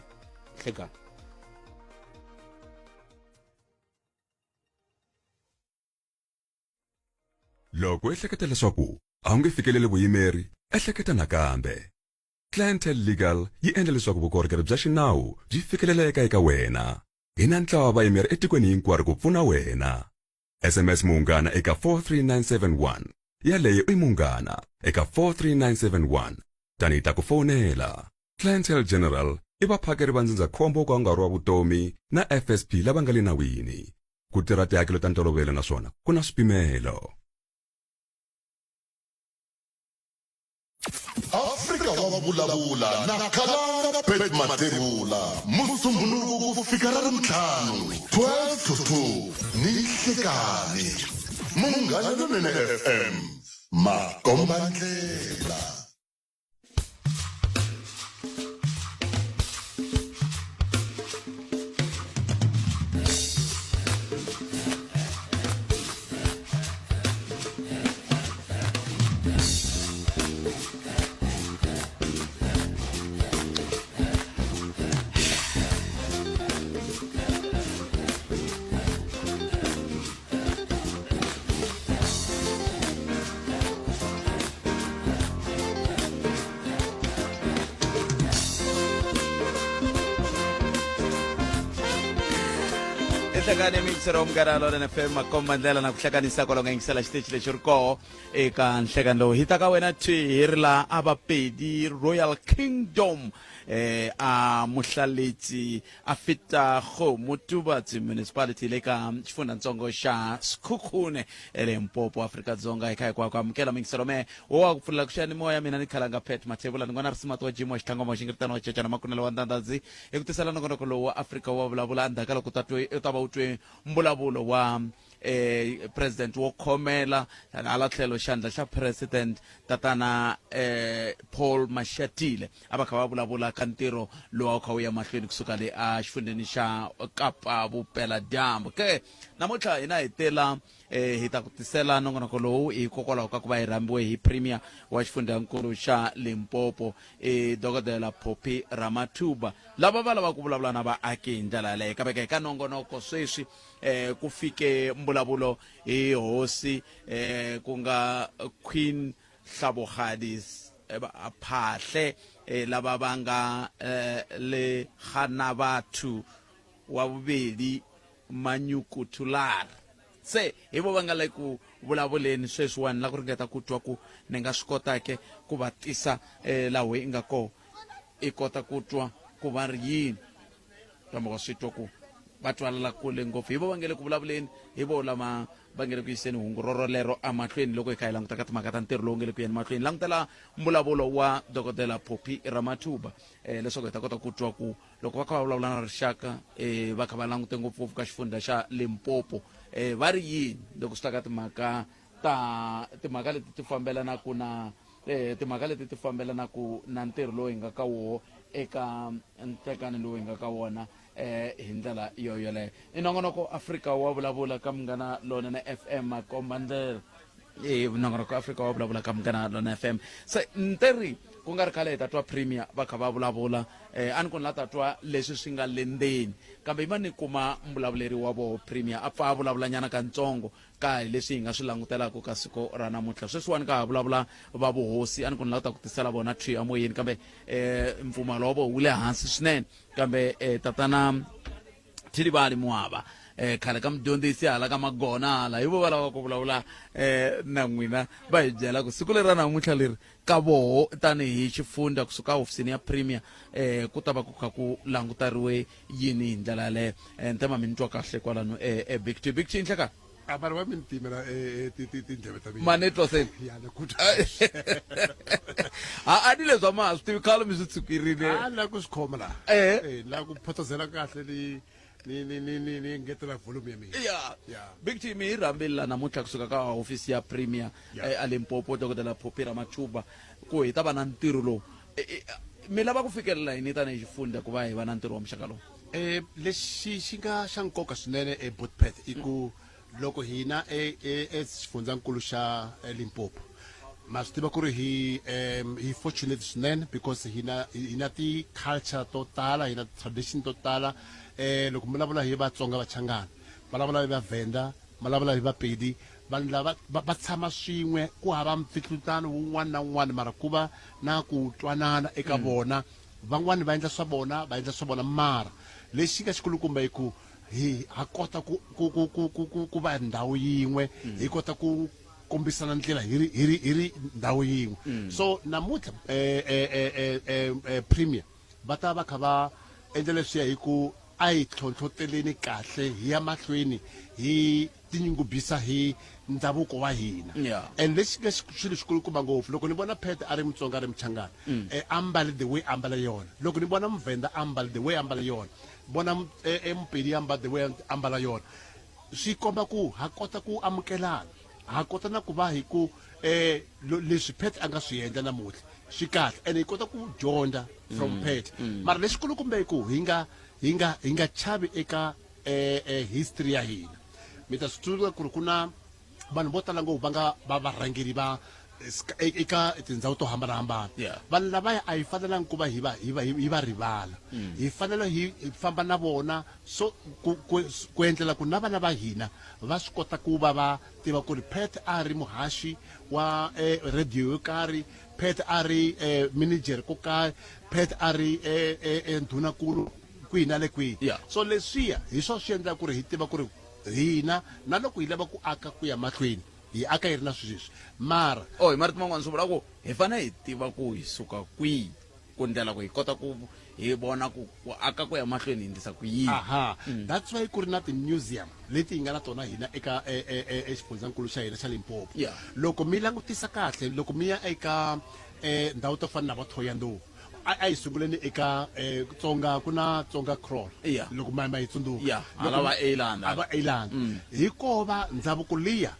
Speaker 3: hlekani.
Speaker 4: Loko u ehleketa leswaku a wu nge fikeleli vuyimeri, ehleketa nakambe. Clientele Legal yi endla leswaku vukorhokeri bya xinawu byi fikeleleka eka wena. Hi na ntlawa wa vayimeri etikweni hinkwaro ku pfuna wena. SMS Munghana eka 43971. Yaleyo i Munghana eka 43971. Tani hi ta ku fowunela. Clientele General i vaphakeri va ndzindzakhombo wo ka wu nga ri wa vutomi na FSP lava nga le nawini. Ku tirha tihakelo ta ntolovelo naswona ku na swipimelo.
Speaker 5: Afrika wa vulavula na Khalanga Pat Mathebula Musumbhunuku ku fika ra Ravuntlhanu 12 to 2 ni nhlekani Munghana Lonene FM makombandlela.
Speaker 6: Enhlekani mixero wa Munghana Lonene FM makomba ndlela na ku hlekanisa kwalaho nga yingisela xiteji lexi ri koho eka nhlekani lowu hi ta ka wena thwi hi ri la a Bapedi Royal Kingdom eh a Muhlaletsi a fita Kgomo Tubatse Municipality le ka xifundzhantsongo xa Sekhukhune eLimpopo Afrika-Dzonga hi kha hikwako amukela mingiselo me wo wa ku pfulela ku xiyanimoya mina ni khalanga Pat Mathebula ni n'wana risimati wa Jim wa xitlhangoma xingiritano wa cecana makunelo wa ndandadzi hi ku tisela nongonoko lowu wa Afrika wa vulavula endzhaku ka loko u ta twe u ta va u twe mbulavulo wa eh president wo khomela hala tlhelo xandla xa president tatana eh Paul Mashatile a va kha va vulavula ka ntirho lowu a wu kha wu ya mahlweni kusuka le a xifundzheni xa Kapa Vupeladyambu ke namuntlha hina hi tela eh hi ta ku tisela nongonoko lowu hikokwalaho ka ku va hi rhambiwe hi premier wa xifundzhankulu xa Limpopo i dokodela Phophi Ramathuba lava va lava ku vulavula na vaaki hi ndlela yaleyo kambe ke ka nongonoko sweswi eh ku fike mbulavulo hi hosi eh ku nga Queen Hlabogadi Phahle eh, lava va nga eh, le Ganabathu wa vuveli Manyukuthular se hi vo va nga le ku vulavuleni sweswiwani la ku ringeta ku twa ku ni nga swi kota ke ku va tisa eh, laha hi nga kona i kota ku twa ku va ri yini Kambe wa swi twa ku va twalela kule ngopfu. Hi vo va nge le ku vulavuleni, hi vo lama va nge le ku yiseni hungu rorolero emahlweni loko hi kha hi languta ka timhaka ta ntirho lowu nge le ku yeni mahlweni. Langutela mbulavulo wa Dokodela Phophi Ramathuba eh, leswaku hi ta kota ku twa ku loko va kha va vulavula na rixaka eh, va kha va langute ngopfungopfu ka xifundzha xa Limpopo eh, va ri yini loko swi ta ka timhaka ta timhaka leti ti fambelanaka na eh, timhaka leti ti fambelanaka na ntirho lowu hi nga ka woho eka ntekani lowu hi nga ka wona eh, hi ndlela yo yoleyo i nongonoko Afrika wa vulavula ka Munghana Lonene FM makomba ndlela e nongonoko Afrika wa vulavula ka Munghana Lonene FM se nteri ku nga ri khale hi ta twa premier va kha va vulavula eh, a ni ku ni la ta twa leswi swi nga le ndzeni kambe yi va ni kuma mbulavuleri wa voho premier a pfa a vulavulanyana kantsongo Ka hi leswi hi nga swi langutelaka ka siku ra namuntlha. Sweswiwani ka ha vulavula va vuhosi, a ni ku ni lava ku ta ku tisela vona thwi emoyeni, kambe um mpfumawulo wa vona wu le hansi swinene. Kambe um tatana Thilivhali Muava um khale ka mudyondzisi hala ka Magona hala, hi vo va lava ku vulavula um na n'wina va hi byela ku siku leri ra namuntlha leri ka voho tanihi xifundza kusuka hofisini ya premier um ku ta va ku kha ku langutariwe yini hi ndlela yaleyo. Um ni tema mi ni twa kahle kwalano um Big T. Big T, nhlekani.
Speaker 7: A mara wa mi ni timela tindleve ta mina.
Speaker 6: Manetwa se.
Speaker 7: Ya ni ku
Speaker 6: A a ni leswi a ma ha swi tivi khale mi swi tshukirile.
Speaker 7: A ni lava ku swi khoma laha.
Speaker 6: Eh.
Speaker 7: Eh, ni lava ku photozela kahle ni ni ni ni ni ni ngetela volume ya mina.
Speaker 6: Ya.
Speaker 7: Ya.
Speaker 6: Big T mi hi rhambile la namuntlha kusuka ka hofisi ya Premier
Speaker 7: Ya.
Speaker 6: a Limpopo Dokodela Phophi Ramathuba ku hi ta va na ntirho lowu. Mi lava ku fikelela yini tanihi xifundza ku va hi va na ntirho wa muxaka lowu?
Speaker 7: Eh lexi xi nga xa nkoka swinene eBoetpet i ku loko hina e e exifundzankulu xa Limpopo ma swi tiva ku ri hi hi fortunate swinene because hina hi na ti-culture to tala hi na tradition to tala eh loko mi vulavula hi Vatsonga Vachangana vulavula hi Vavhenda vulavula hi Vapedi vanhu lava va tshama swin'we ku hava mpfitlutano wun'wana na wun'wana mara ku va na ku twanana eka vona van'wani va endla swa vona va endla swa vona mara lexi nga xikulukumba i ku hi ha kota ku ku ku ku ku ku ku va ndhawu yin'we hi kota ku kombisana ndlela hi ri hi ri hi ri ndhawu yin'we so namuntlha eh, eh, eh, eh, eh, eh, premier va ta va kha va endla leswiya hi ku a hi tlhontlhoteleni kahle hi ya mahlweni hi tinyungubyisa hi ndhavuko wa hina
Speaker 6: Yeah.
Speaker 7: and lexi nga xilo xikulukumba ngopfu loko ni vona Pat a ri Mutsonga a ri Muchangana eh, ambale the way ambale yona loko ni vona Muvhenda ambale the way ambale yona vona Mupedi ambale the way ambala yona swi komba ku ha kota ku amukelana ha kota na ku va hi ku eh leswi Pat a nga swi endla namuntlha swi kahle and hi kota ku dyondza from Pat mara lexikulukumba i ku hi nga hi nga hi nga chavi eka eh, eh, history ya hina mi ta swi tsundzuka ku ri ku na vanhu vo tala ngopfu va nga va varhangeri va eka tindhawu to hambanahambana
Speaker 6: Yeah.
Speaker 7: vanhu lavaya a hi fanelangi ku va hi va hi va hi va rivala hi fanele hi famba na vona so ku, ku, ku endlela ku na vana va hina va swi kota ku va va tiva ku ri Pat a ri muhaxi wa eh, radio yo karhi Pat a ri eh, manager ko karhi Pat a ri eh, eh, eh, ndhunakulu kwihi na le kwihi
Speaker 6: Yeah.
Speaker 7: so leswiya hi swo swi endla ku ri hi tiva ku ri hina na loko hi lava ku aka ku ya mahlweni hi aka hi ri na swilo leswi mara
Speaker 6: oh hi marito man'wana swi vula ku hi fanele hi tiva ku hi suka kwihi ku ndlela ku hi kota ku hi vona ku ku aka ku ya mahlweni hi ndlisa ku yini
Speaker 7: aha that's why ku ri na ti-museum leti hi nga na tona hina eka exifundzankulu xa hina xa Limpopo
Speaker 6: Yeah.
Speaker 7: loko mi langutisa kahle loko mi ya eka ndhawu to fana na va Thohoyandou a a hi sunguleni eka Tsonga ku na Tsonga crawl
Speaker 6: Yeah.
Speaker 7: loko ma ma yi tsundzuka
Speaker 6: Yeah,
Speaker 7: Loko
Speaker 6: hala va Eiland.
Speaker 7: a va Eiland hikuva ndhavuko liya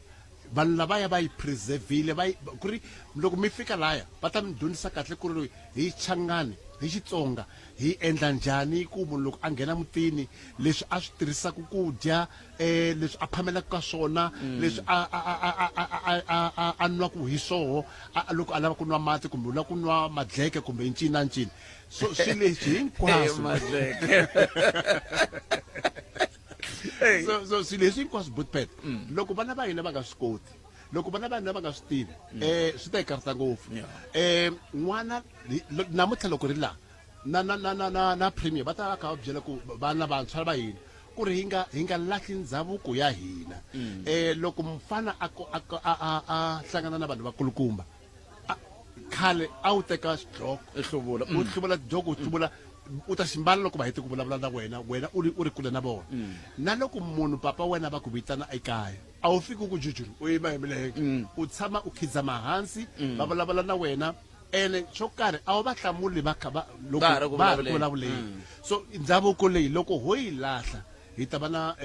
Speaker 7: vanhu lavaya va yi preservile va yi ku ri loko mi fika laya va ta mi dyondzisa kahle ku ri hi Changani hi Xitsonga hi endla njhani ku munhu loko a nghena mutini leswi a swi tirhisaka ku dya eh leswi a phamelaka ka swona leswi a a a a a a a a a nwaku hi swoho a loko a lava ku nwa mati kumbe u lava ku nwa madleke kumbe ncini na ncini so swilo leswi hinkwaswo
Speaker 6: madleke
Speaker 7: so so swilo leswi hinkwaswo butpet loko vana va hina va nga swi koti loko vana va hina va nga swi tivi eh swi ta hi karhata ngopfu eh n'wana namuntlha loko ri laha na na na na na na premier va ta va kha va byela ku vana vantshwa va hina ku ri hi nga hi nga lahli ndzhavuko ya hina eh loko mfana a a a a hlangana na vanhu vakulukumba khale a wu teka xidloko
Speaker 6: i hluvula
Speaker 7: u hluvula dloko u hluvula u ta ximbala loko va hete ku vulavula na wena wena u ri u ri kule na vona na loko munhu papa wena va ku vitana ekaya a wu fiki ku jujuru u yima hi milenge u tshama u khidzama hansi va vulavula na wena ene xo karhi a wu va hlamuli va kha va loko
Speaker 6: Va ha ri ku
Speaker 7: va ha ri ku
Speaker 6: vulavuleni.
Speaker 7: vulavuleni so ndhavuko leyi loko ho yi lahla hi ta va na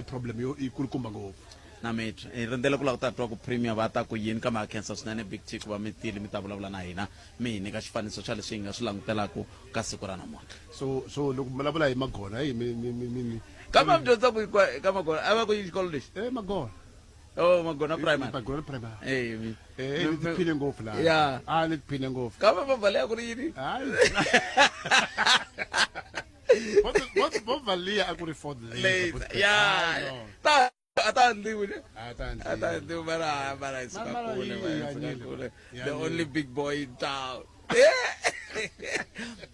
Speaker 7: problem yo yi kulukumba ngopfu
Speaker 6: na mitwa hi rindzele ku lava ku ta twa ku premier va ta ku yini kambe ha khensa swinene big T ku va mi tile mi ta vulavula na hina mi hi nyika xifaniso xa leswi hi nga swi langutelaku ka siku ra namuntlha
Speaker 7: so so loko mi vulavula hi magona hey mi mi mi mi
Speaker 6: kambe mi dyondza ku ka magona a va ku yini xikolo lexi
Speaker 7: eh magona
Speaker 6: oh magona primary
Speaker 7: magona primary
Speaker 6: eh mi
Speaker 7: eh ni tiphine ngopfu la
Speaker 6: Yeah.
Speaker 7: ah ni tiphine ngopfu
Speaker 6: kambe bava leya ku ri yini
Speaker 7: hayi bova liya a ku ri Ford
Speaker 6: Laser
Speaker 7: Laser
Speaker 6: ya ta a ta ndliwi ne
Speaker 7: a ta
Speaker 6: a ta ndliwi mara mara hi suka
Speaker 7: Mara
Speaker 6: kule
Speaker 7: yi
Speaker 6: mara hi suka
Speaker 7: hanyile.
Speaker 6: kule
Speaker 7: Yi
Speaker 6: the
Speaker 7: hanyile.
Speaker 6: only big boy in town.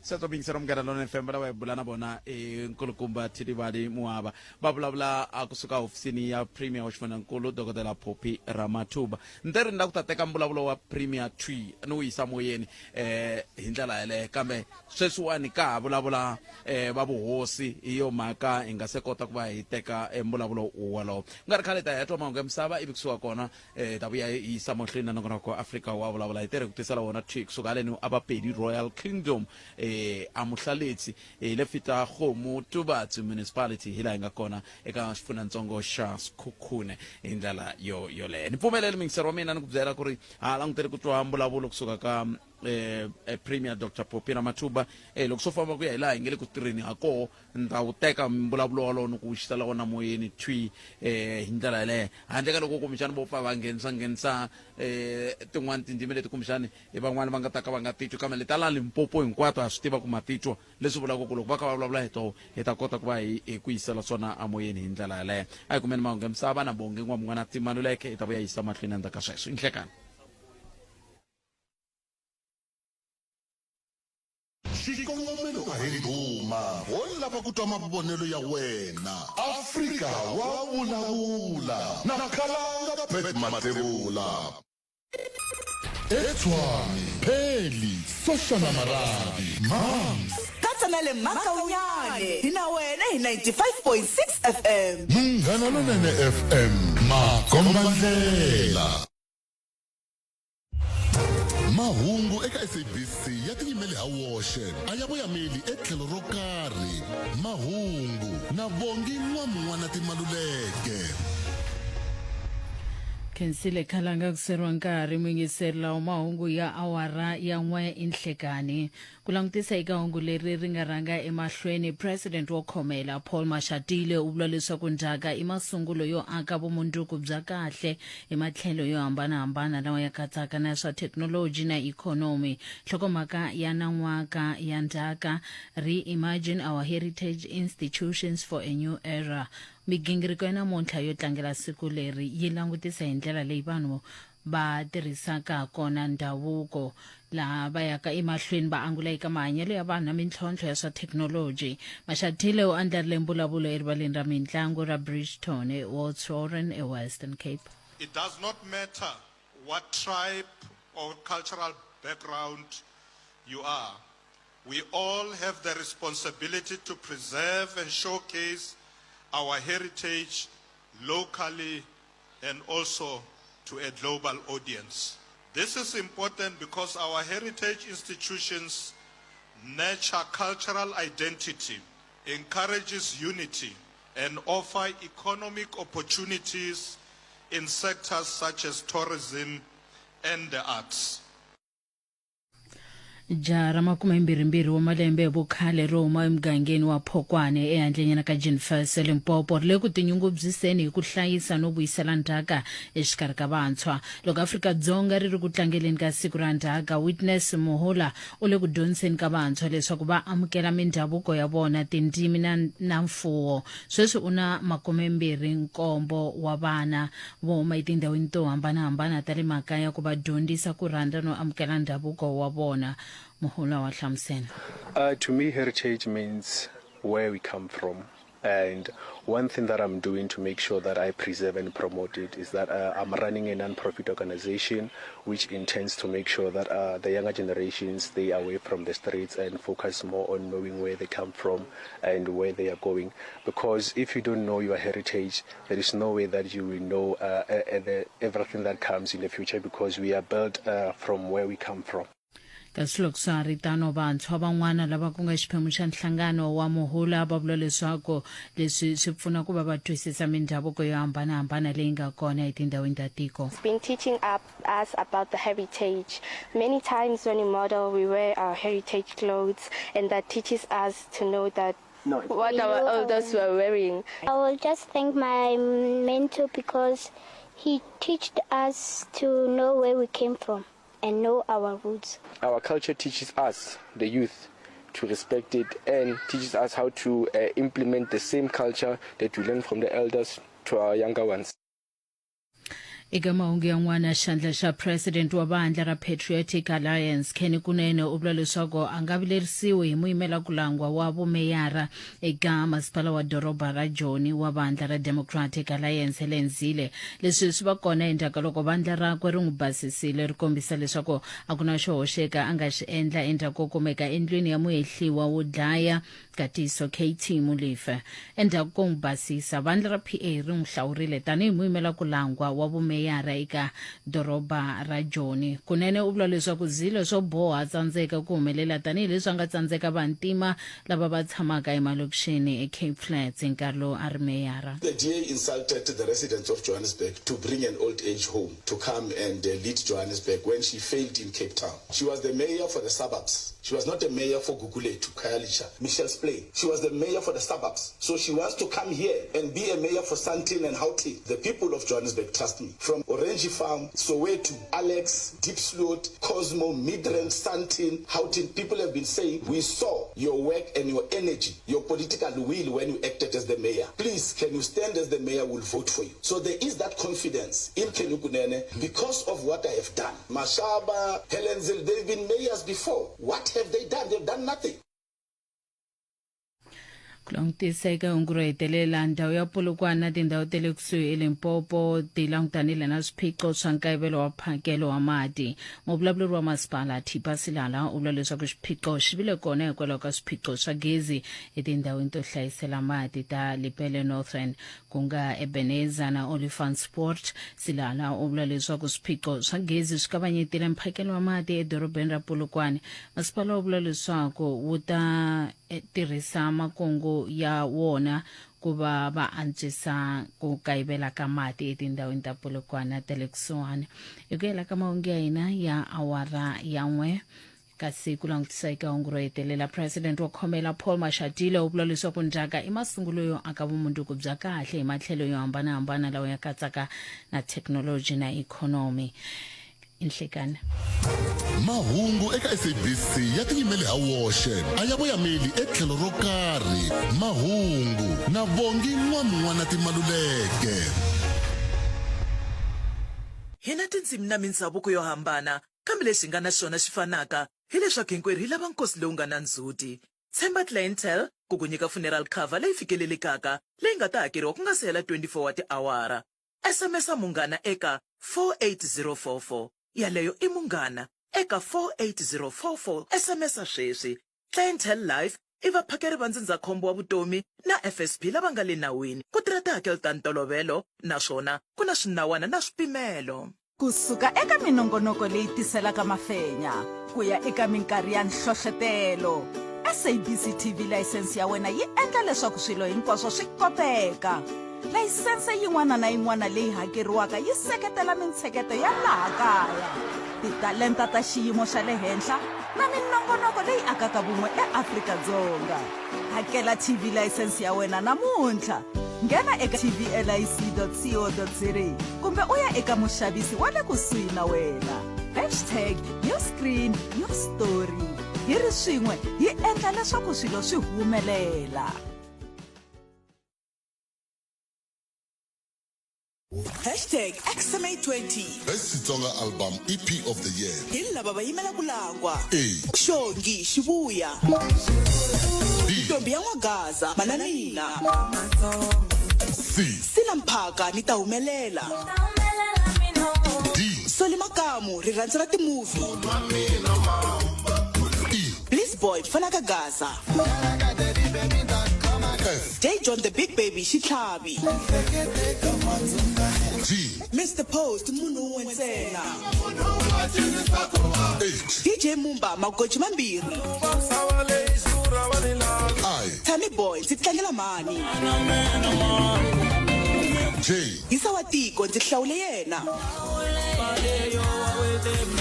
Speaker 6: Sweswo miyingiseri Munghana Lonene FM lava hi bula na vona i nkulukumba Thilivhali Muhava va vulavula a kusuka hofisini ya Premier wa xifundzhankulu Dokodela Phophi Ramathuba. Ni te ri ni la ku ta teka mbulavulo wa Premier thwi ni wu yisa moyeni eh hi ndlela yeleyo kambe sweswiwani ka ha vulavula eh va vuhosi hi yo mhaka hi nga se kota ku va hi teka eh, mbulavulo wolowo. Ku nga ri khale hi ta ya twa mahungu ya misava ivi kusuka kona eh, hi ta vuya hi yisa mahlweni na nongonoko wa Afrika wa vulavula hi tirhe ku tisela wona thwi kusuka haleni a Bapedi Royal Kingdom eh, a Muhlaletsi hi le Fetakgomo Tubatse Municipality hi laha hi nga kona eka xifundzhantsongo xa Sekhukhune hi ndlela yo yoleyo. Ni pfumeleli muyingiseri wa mina ni ku byela ku ri ha langutele ku twa mbulavulo kusuka ka eh, eh, Premier Dr Phophi Ramathuba eh, loko swo famba ku ya hi laha hi nge le ku tirheni ha koho ni ta wu teka mbulavulo walowo ni ku wu xisela wona moyeni thwi eh, hi ndlela yaleyo handle ka loko kumbexani vo pfa va nghenisa nghenisa eh, tin'wani tindzimi leti kumbexani hi van'wani va nga ta ka va nga titwi kambe leta la Limpopo hinkwato ha swi tiva ku ma titwa leswi vulaka ku loko va kha va vulavula hi toho hi ta kota ku va hi hi ku yisela swona amoyeni hi ndlela yaleyo a hi kumeni mahungu ya misava na Bongi N'wamun'wana Timaluleke hi ta vuya yisa mahlweni endzhaku ka sweswo i nhlekani.
Speaker 5: Xikongomelo a hi ndhuma, ho lava ku twa mavonelo ya wena. Afrika wa vulavula na Khalanga Pat Mathebula. eTshwane, Pheli, Soshana Marabi, Mams.
Speaker 8: Katsa na le Makaunyane, hi na wena hi 95.6 FM.
Speaker 5: Munghana Lonene FM, makombandlela. Mahungu eka SABC ya tiyimele ha woxe, a ya voyameli etlhelo ro karhi. Mahungu na Bongi N'wamun'wana Timaluleke.
Speaker 9: Khensile Khalanga ku seriwa nkarhi muyingiseri lawa mahungu ya awara ya n'we i nhlekani. Ku langutisa eka hungu leri ri nga rhanga emahlweni, President wo khomela Paul Mashatile u vula leswaku ndzhaka i masungulo yo aka vumundzuku bya kahle hi matlhelo yo hambana-hambana lawa ya katsaka na swa thekinoloji na ikhonomi. Nhlokomhaka ya nan'waka ya ndzhaka, Reimagine Our Heritage Institutions for a New Era. Migingiriko ya namuntlha yo tlangela siku leri yi langutisa hi ndlela leyi vanhu va tirhisaka ha kona ndhavuko, laha va yaka emahlweni va angula eka mahanyelo ya vanhu na mintlhontlho ya swa thekinoloji. Mashatile u andlarile mbulavulo erivaleni ra mintlangu ra Bridgton eOudtshoorn eWestern Cape.
Speaker 1: It does not matter what tribe or cultural background you are. We all have the responsibility to preserve and showcase our heritage locally and also to a global audience. This is important because our heritage institutions nurture cultural identity, encourages unity, and offer economic opportunities in sectors such as tourism and the arts.
Speaker 9: Jaha ra makumembirhimbirhi wa malembe hi vukhale ro huma emugangeni wa Phokwane ehandlenyana ka Jean-Fels eLimpopo ri le ku tinyungubyiseni hi ku hlayisa no vuyisela ndzhaka exikarhi ka vantshwa. Loko Afrika-Dzonga ri ri ku tlangeleni ka Siku ra Ndzhaka, Witness Muhula u le ku dyondziseni ka vantshwa leswaku va amukela mindhavuko ya vona, tindzimi na na mfuwo. Sweswi u na 27 wa vana vo huma etindhawini to hambana-hambana ta le makaya ku va dyondzisa ku rhandza no amukela ndhavuko wa vona, Muhula wa hlamusela.
Speaker 10: To me heritage means where we come from and one thing that I'm doing to make sure that I preserve and promote it is that I'm running a non-profit organization which intends to make sure that the younger generations stay away from the streets and focus more on knowing where they come from and where they are going because if you don't know your heritage there is no way that you will know the, everything that comes in the future because we are built from where we come from.
Speaker 9: Kasi loko swa ha ri tano, vantshwa van'wana lava ku nga xiphemu xa nhlangano wa Muhula va vula leswaku leswi swi pfuna ku va va twisisa mindhavuko yo hambana-hambana leyi nga kona etindhawini ta tiko.
Speaker 11: been teaching up us about the heritage. Many times when we model, we wear our heritage clothes, and that teaches us to know that
Speaker 12: No,
Speaker 11: what
Speaker 12: We
Speaker 11: our
Speaker 12: know
Speaker 11: elders
Speaker 12: our
Speaker 11: were wearing.
Speaker 12: I will just thank my mentor because he taught us to know where we came from and know our roots.
Speaker 10: Our culture teaches us, the youth, to respect it and teaches us how to uh, implement the same culture that we learn from the elders to our younger ones.
Speaker 9: Eka mahungu yan'wana, xandla xa president wa vandla ra Patriotic Alliance Kenny Kunene u vula leswaku a nga vilerisiwi hi muyimela-kulangwa wa vumeyara eka masipala wa doroba ra Joni wa vandla ra Democratic Alliance Helen Zille. Leswi swi va kona endzhaku ka loko vandla rakwe ri n'wi basisile ri kombisa leswaku a ku na xo hoxeka a nga xi endla endzhaku ko kumeka endlwini ya muhehliwa wo dlaya Katiso KT Molefe. Endzhaku ko n'wi basisa, vandla ra PA ri n'wi hlawurile tanihi muyimela-kulangwa wa vumeyara eka doroba ra Joni. Kunene u vula leswaku Zille swo boha a tsandzeka ku humelela tanihi leswi a nga tsandzeka vantima lava va tshamaka emalokixini eCape Flats hi nkarhi lowu a ri meyara.
Speaker 13: The DA insulted the residents of Johannesburg to bring an old age home to come and lead Johannesburg when she failed in Cape Town. She was the mayor for the suburbs. She was not a mayor for Gugulethu, Khayelitsha, Mitchells Plain. She was the mayor for the suburbs. So she wants to come here and be a mayor for Sandton and Gauteng. The people of Johannesburg trust me. From Orange Farm, Soweto, Alex, Diepsloot, Cosmo, Midrand, Sandton, Gauteng, people have been saying, we saw your work and your energy, your political will when you acted as the mayor. Please, can you stand as the mayor? We'll vote for you. So there is that confidence in Kenny Kunene because of what I have done. Mashaba, Helen Zille, they've been mayors before. What have they done? They've done nothing.
Speaker 9: Ku langutisa eka hungu ro hetelela, ndhawu ya Polokwane na tindhawu ta le kusuhi eLimpopo ti langutanile na swiphiqo swa nkayivelo wa mphakelo wa mati. Muvulavuleri wa masipala Thipa Silala u vula leswaku xiphiqo xi vile kona hikwalaho ka swiphiqo swa gezi etindhawini to hlayisela mati ta Lepelle Northern ku nga Ebenezer na Olifantspoort. Silala u vula leswaku swiphiqo swa gezi swi kavanyetile mphakelo wa mati edorobeni ra Polokwane. Masipala wu vula leswaku wu ta eh, tirhisa makungu ya wona ku va va antswisa ku kayivela ka mati etindhawini ta Polokwane ta le kusuhani. Hi ku hela ka mahungu ya hina ya awara ya n'we Kasi ku langutisa eka hungu ro hetelela, President wo khomela Paul Mashatile u vula leswaku ndzhaka i masungulo yo aka vumundzuku bya kahle hi matlhelo yo hambana-hambana lawa ya katsaka na thekinoloji na ikhonomi. Inhlekani.
Speaker 5: Mahungu eka SABC ya tiyimele ha woxe, a ya voyameli etlhelo ro karhi. Mahungu na Bongi N'wamun'wana Timaluleke.
Speaker 8: Hi na tindzimi na mindzhavuko yo hambana, Kambe lexi hi nga na xona xi fanaka, hi leswaku hinkwerhu hi lava nkosi lowu nga na ndzhuti. Tshemba Clientele ku ku nyika funeral cover leyi fikelelekaka leyi nga ta hakeriwa ku nga si hela 24 wa tiawara. SMS-a Munghana eka 48044. Yaleyo i Munghana eka 48044. SMS-a sweswi. Clientele Life i vaphakeri va ndzindzakhombo wa vutomi na FSP lava nga le nawini ku tirha tihakelo ta ntolovelo naswona ku na swinawana na swipimelo.
Speaker 14: Ku suka eka minongonoko leyi tiselaka mafenya ku ya eka minkarhi ya nhlohletelo, SABC TV layisense ya wena yi endla leswaku swilo hinkwaswo swi koteka. Layisense yin'wana na yin'wana leyi hakeriwaka yi seketela mintsheketo ya laha kaya, titalenta ta xiyimo xa le henhla na minongonoko leyi akaka vun'we eAfrika-Dzonga. Hakela TV layisense ya wena namuntlha. Nghena eka tvlic.co.za kumbe u ya eka muxavisi wa le kusuhi na wena. Hashtag your screen, your story. Hi ri swin'we hi endla leswaku swilo swi humelela.
Speaker 8: Hashtag XMA20.
Speaker 5: Best Xitsonga Album EP of the Year.
Speaker 8: Hi lava va yimela ku langwa.
Speaker 5: A.
Speaker 8: Xongi Xivuya.
Speaker 5: B.
Speaker 8: Ntombi ya N'wagaza, Manana Mina.
Speaker 5: C.
Speaker 8: Sila Mphaka ni ta humelela.
Speaker 5: D.
Speaker 8: Soli Makamu, rirhandzu ra timovie.
Speaker 5: E.
Speaker 8: Bliss Boy, Mfana ka Gaza.
Speaker 5: F.
Speaker 8: J John the Big Baby Xitlhavi.
Speaker 5: G.
Speaker 8: Mr Post munhu wun'we ntsena.
Speaker 5: H.
Speaker 8: DJ Mumba magoji mambirhi.
Speaker 5: I.
Speaker 8: Tammy Boy ndzi tlangela mhani.
Speaker 5: J.
Speaker 8: Yisa wa tiko ndzi hlawule yena.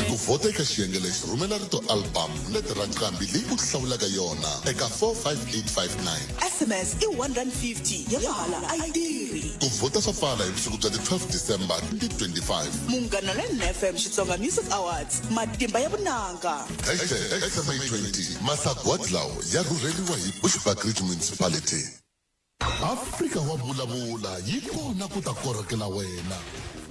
Speaker 5: Ku vhota eka xiyenge lexi rhumela rito album leti ra nqambi leyi u hlawulaka yona eka 45859.
Speaker 8: SMS i R1.50 ya mahala a yi tirhi.
Speaker 5: Ku vhota swa pfala hi vusiku bya ti 12 December 2025.
Speaker 8: Munghana Lonene FM Xitsonga Music Awards, matimba ya vunanga.
Speaker 5: Hashtag XMA20 Masagwadi lawa ya rhurheriwa hi Bushbuckridge Municipality. Afrika wa vulavula yi kona ku ta korhokela wena.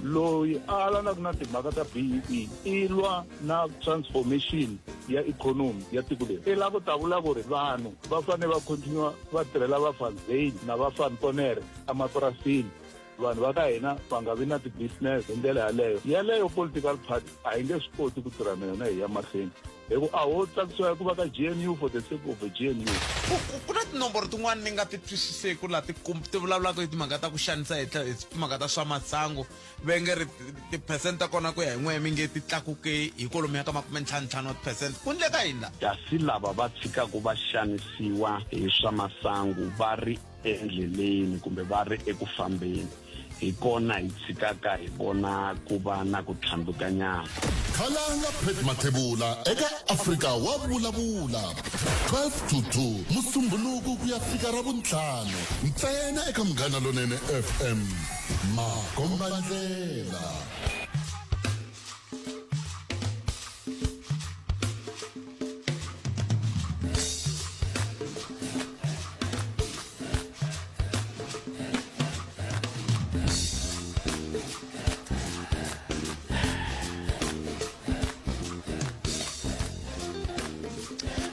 Speaker 15: Loyi a alanaka na timhaka ta BEE i lwa na transformation ya ikhonomi ya tiko leri. I lava ku ta vula ku ri vanhu va fanele va continue va tirhela va Van Zyl na va Van Tonere emapurasini. Vanhu va ka hina va nga vi na ti-business hi ndlela yaleyo. Yaleyo political party a hi nge swi koti ku tirha na yona hi ya mahlweni hi ku a ho tsakisiwa hi ku va ka GNU for the sake of a GNU.
Speaker 6: Ku na tinomboro tin'wana ni nga ti twisiseku laha ti ti vulavulaka hi timhaka ta ku xanisa hi tlhelo hi timhaka ta swa masangu ve nge ri tiphesente ta kona ku ya hi n'we mi nge ti tlakuke hi kwalomuya ka makumentlhanuntlhanu wa tiphesente ku ndleka yini laha?
Speaker 16: Kasi lava va tshikaka va xanisiwa hi swa masangu va ri endleleni kumbe va ri eku fambeni, hi kona hi tshikaka hi vona ku va na ku tlhandlukanyana.
Speaker 5: Khalanga Pat Mathebula eka Afrika wa Vulavula, 12 to 2 Musumbhunuku ku ya fika Ravuntlhanu, ntsena eka Munghana Lonene FM. Makombandlela.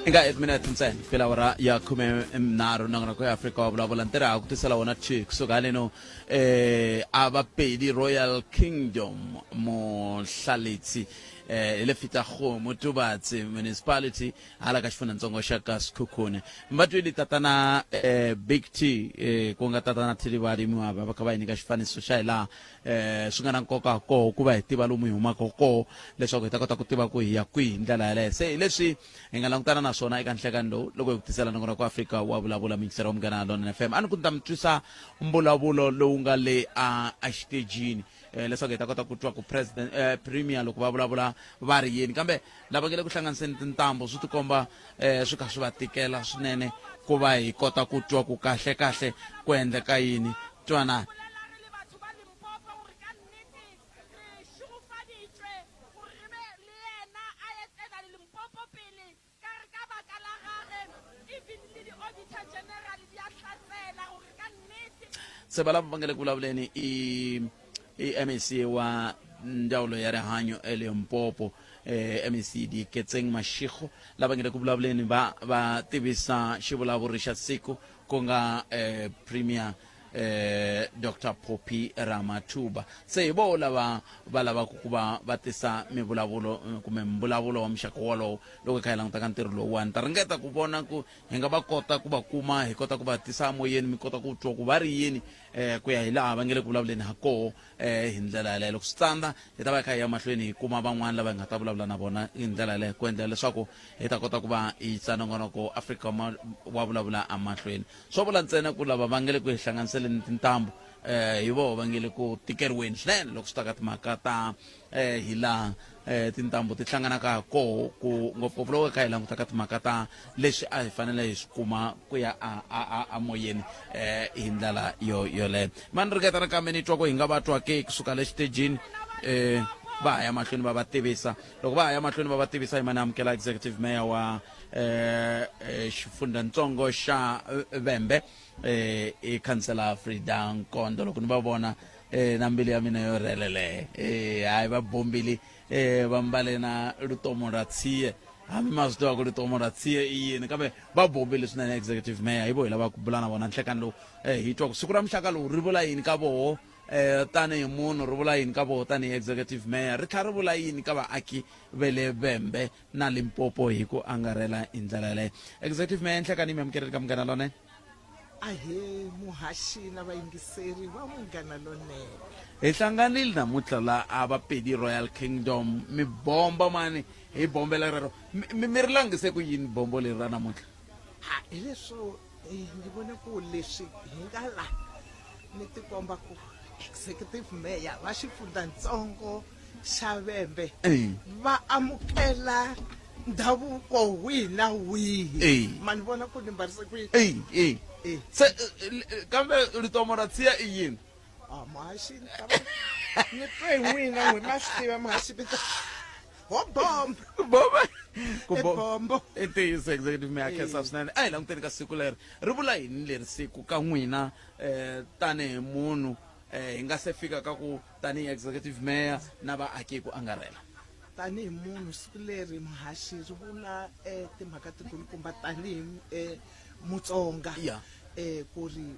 Speaker 6: Eka 8 minutes ntsena fela awara ya khume nharhu nongonoko ya Afrika wa vulavula ntirho ha ku tisela wona chi kusuka haleno eh a Bapedi Royal Kingdom Mohlaletse eh hi le Fitagong Tubatse Municipality hala ka xifundzhantsongo xa ka Sekhukhune. Mi va twile tatana eh Big T eh ku nga tatana Thilivhali Muavha va kha va hi nyika xifaniso xa hi laha eh swi nga na nkoka koho ku va hi tiva lomu hi humaka koho leswaku hi ta kota ku tiva ku hi ya kwihi hi ndlela yaleyo. Se hi leswi hi nga langutana na swona eka nhlekani lowu loko hi ku tisela nongonoko wa Afrika wa vulavula miyingiseri wa Munghana Lonene FM. A ni ku ni ta mi twisa mbulavulo lowu nga le a exitejini eh, leswaku hi ta kota ku twa ku president eh, premier loko va vulavula va ri yini kambe lava nge le ku hlanganiseni tintambu swi tikomba eh, swi kha swi va tikela swinene ku va hi kota ku twa ku kahle kahle ku endleka yini twanani. Se va lava va nga le ku vulavuleni i i MEC wa ndzawulo ya rihanyo eLimpopo eh, MEC Diketseng Mashego lava nga le ku vulavuleni va va tivisa xivulavuri xa siku ku nga eh, Premier eh, Dr Phophi Ramathuba. Se hi voho lava va lavaka ku va va tisa mivulavulo eh, kumbe mbulavulo wa muxaka wolowo loko hi kha hi languta ka ntirho lowuwani. Ta ringeta ku vona ku hi nga va kota ku va kuma hi kota ku va tisa emoyeni mi kota ku twa ku va ri yini eh, ku ya hi laha va nge le ku vulavuleni ha koho eh, hi ndlela yaleyo. Loko swi tsandza hi ta va hi kha hi ya mahlweni hi kuma van'wana lava hi nga ta vulavula na vona hi ndlela yaleyo ku endlela leswaku hi ta kota ku va hi yisa nongonoko Afrika wa vulavula emahlweni. Swo vula ntsena ku lava va nga le ku hi hlanganiseleni tintambu eh, hi voho va nge le ku tikeriweni swinene loko swi ta ka timhaka ta eh, hi laha eh, tintambu ti hlanganaka ha koho ku ngopfungopfu loko hi kha hi languta ka timhaka ta leswi a hi fanele hi swi kuma ku ya a, a, a, a moyeni eh, hi ndlela yo yoleyo. Ma ni ringeta nakambe ni twa ku hi nga va twa ke kusuka le xitejini eh, va ha ya mahlweni va va tivisa. Loko va ha ya mahlweni va va tivisa hi mani amukela executive mayor wa eh, eh, xifundzhantsongo xa eh, Vhembe eh, i khansela Frida Nkondo. Loko ni va vona eh, na mbilu ya mina yo rhelele eh, hayi va bombile eh, va mbale na lutomo ra tsiye hambi ma swi tiva ku lutomo ra tsiye i yini kambe va bombile swinene executive mayor hi vo hi lava ku bula na vona nhlekani lowu eh, hi twa ku siku ra muxaka lowu ri vula yini ka voho eh, tanihi munhu ri vula yini ka voho tanihi executive mayor ri tlhela ri vula yini ka vaaki ve le Vhembe na Limpopo hi ku angarhela hi ndlela yaleyo. Executive Mayor Nhlekani mi amukerile ka Munghana Lonene.
Speaker 17: Ahee muhaxi na vayingiseri va Munghana Lonene.
Speaker 6: Hi hlanganile namuntlha la a Bapedi Royal Kingdom mi bomba mani hi bombela rero mi mi ri langise ku yini bombo leri ra namuntlha?
Speaker 17: Ha hileswo ni vona ku leswi hi nga la ni tikomba ku executive mayor va xifundzantsongo xa Vhembe va amukela ndhavuko wihi na wihi. Ma ni vona ku ni mbarise ku yini?
Speaker 6: Eyi, eyi. Se kambe ritomo ra tsiya i yini?
Speaker 17: Ah, muhaxi ni ta va ni twe hi n'wina n'wi ma swi tiva muhaxi vito Ho bomba.
Speaker 6: Bomba. Ku
Speaker 17: I bombo.
Speaker 6: I ntiyiso executive mayor khensa swinene. A hi languteni ka siku leri. Ri vula yini leri siku ka n'wina eh tanihi munhu eh hi nga se fika ka ku tanihi executive mayor na vaaki ku angarhela.
Speaker 17: Tanihi munhu siku leri muhaxi ri vula eh timhaka tikulukumba tanihi eh Mutsonga.
Speaker 6: Yeah.
Speaker 17: Eh ku ri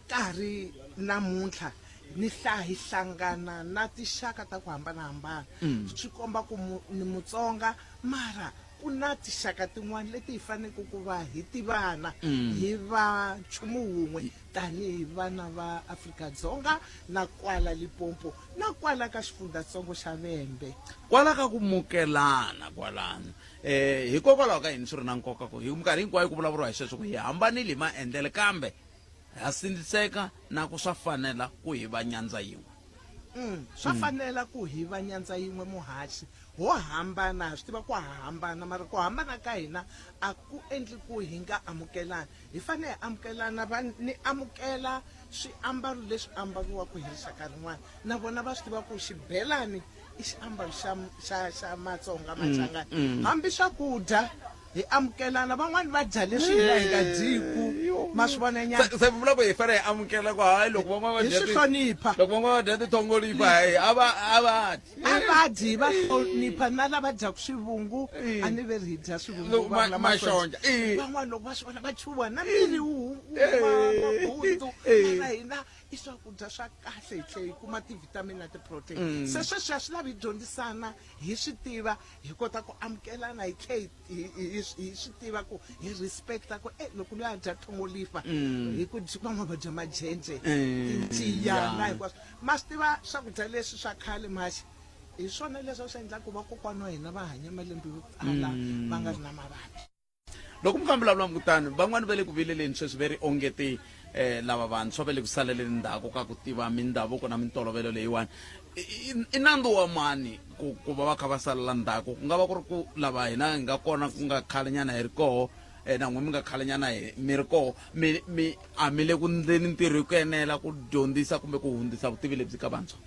Speaker 17: Karhi namuntlha ni hla hi hlangana na tixaka ta ku hambana-hambana. Swi komba ku mu, ni Mutsonga, mara ku na tixaka tin'wana leti hi faneleke ku va hi tivana, hi va nchumu wun'we tanihi vana va Afrika-Dzonga na kwala Limpopo na kwala ka xifundzhatsongo xa Vhembe.
Speaker 6: Kwala ka ku mukelana kwalano, eh, hikokwalaho ka yini swi ri na nkoka ku hi minkarhi hinkwayo ku vulavuriwa hi sweswo ku hi hambanile hi maendlele kambe Ha sindziseka na ku swa fanela ku hi va nyandza yin'we.
Speaker 17: Swa fanela ku hi va nyandza yin'we muhaxi. Ho hambana, ha swi tiva ku ha hambana, mara ku hambana ka hina a ku endli ku hi nga amukelani. Hi fanele hi amukelana, va ni amukela swiambalo leswi ambariwaka hi rixaka rin'wana, na vona va swi tiva ku xibelani i xiambalo xa, xa, xa Matsonga, Machangani. Hambi swakudya hi amukelana van'wani va dya leswi hina hi nga dyiku ma swi vona nyana
Speaker 6: se vula ku hi fanele hi amukela ku hayi loko van'wana va
Speaker 17: Hi
Speaker 6: dya
Speaker 17: swi
Speaker 6: ti-
Speaker 17: hlonipha.
Speaker 6: loko van'wana va dya tithongolipa hayi a va a va dyi
Speaker 17: a va dyi va hlonipha na lava dyaku swivungu a ni ve ri hi dya swivungu
Speaker 6: Loko
Speaker 17: va vula
Speaker 6: maxonja,
Speaker 17: maxonja. Van'wana loko va swi vona va chuha na miri wu huma mabundzu mara hina i swakudya swa kahle hi tlhe hi kuma ti-vitamin na ti-protein se sweswi a swi lavi hi dyondzisana hi swi tiva hi kota ku amukelana hi tlhe hi swi tiva ku hi respecta ku e loko loyi a dya thongolifa hi ku van'wana va dya majenje tinjiya na hinkwaswo ma swi tiva swakudya leswi swa khale maxi hi swona leswi a swi endla ku vakokwana wa hina va hanya malembe yo tala va nga ri na mavabyi.
Speaker 6: Loko mi kha mi vulavula mi kutani van'wani va le ku vileleni sweswi ve ri onge ti eh, lava vantshwa va le ku saleleni ndzhaku ka ku tiva mindhavuko na mintolovelo leyiwani. I, i, i nandzu wa mani ku, ku va va kha va salela ndzhaku? Ku nga va ku ri ku lava hina hi nga kona ku nga khalenyana hi ri koho eh, na n'we mi nga khalenyana hi mi ri koho mi, mi a mi le ku ndleni ntirho hi ku enela ku dyondzisa kumbe ku hundzisa vutivi lebyi ka vantshwa?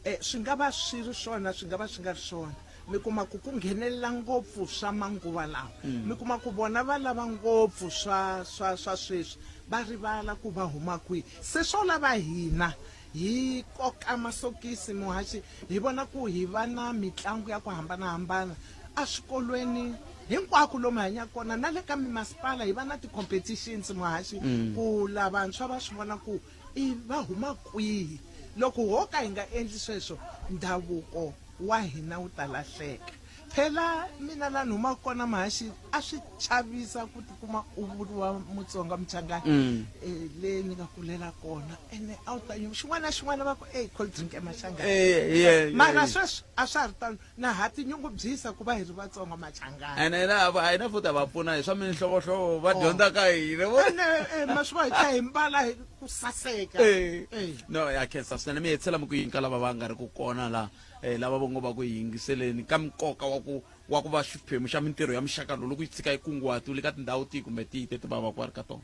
Speaker 17: Eh, swi nga va swi ri swona swi nga va swi nga ri swona. Mi kuma ku ku nghenelela ngopfu swa manguva lawa. Mi kuma ku vona va lava ngopfu swa, swa, swa sweswi, va rivala ku va huma kwihi. Se swo lava hina hi koka masokisi, muhaxi, hi vona ku hi va na mitlangu ya ku hambana-hambana eswikolweni hinkwako lomu hi hanyaka kona, na le ka mimasipala hi va na ti-competitions, muhaxi, ku lavantshwa va swi vona ku i va huma kwihi. Loko ho ka hi nga endli sweswo, ndhavuko wa hina wu ta lahleka. Phela mina la ni humaka kona Mahaxi a swi chavisa ku tikuma u vuriwa Mutsonga Muchangana eh, le ni nga kulela kona ene a wu ta nyuma xin'wana na xin'wana va ku ey cold drink eMachangana.
Speaker 6: Eh, yeah, yeah,
Speaker 17: Mara
Speaker 6: yeah.
Speaker 17: sweswi a swa ha ri tano na ha tinyungubyisa ku va hi ri Vatsonga Machangana.
Speaker 6: Ene hina a hina futhi a va pfuna hi swa minhlovohlovo va dyondza ka hina.
Speaker 17: Ene eh, ma swi vona hi tlhela hi mbala hi ku saseka.
Speaker 6: Eh.
Speaker 17: Eh.
Speaker 6: No, ya khensa swinene mi hetisela mi ku yini ka lava va nga ri ku kona la eh, lava va ngo va ku yingiseleni ka nkoka wa ku wa ku va xiphemu xa mintirho ya muxaka lowu loko yi tshika yi kunguhatiwile ka tindhawu tihi kumbe tihi teti va va ku va ri ka tona.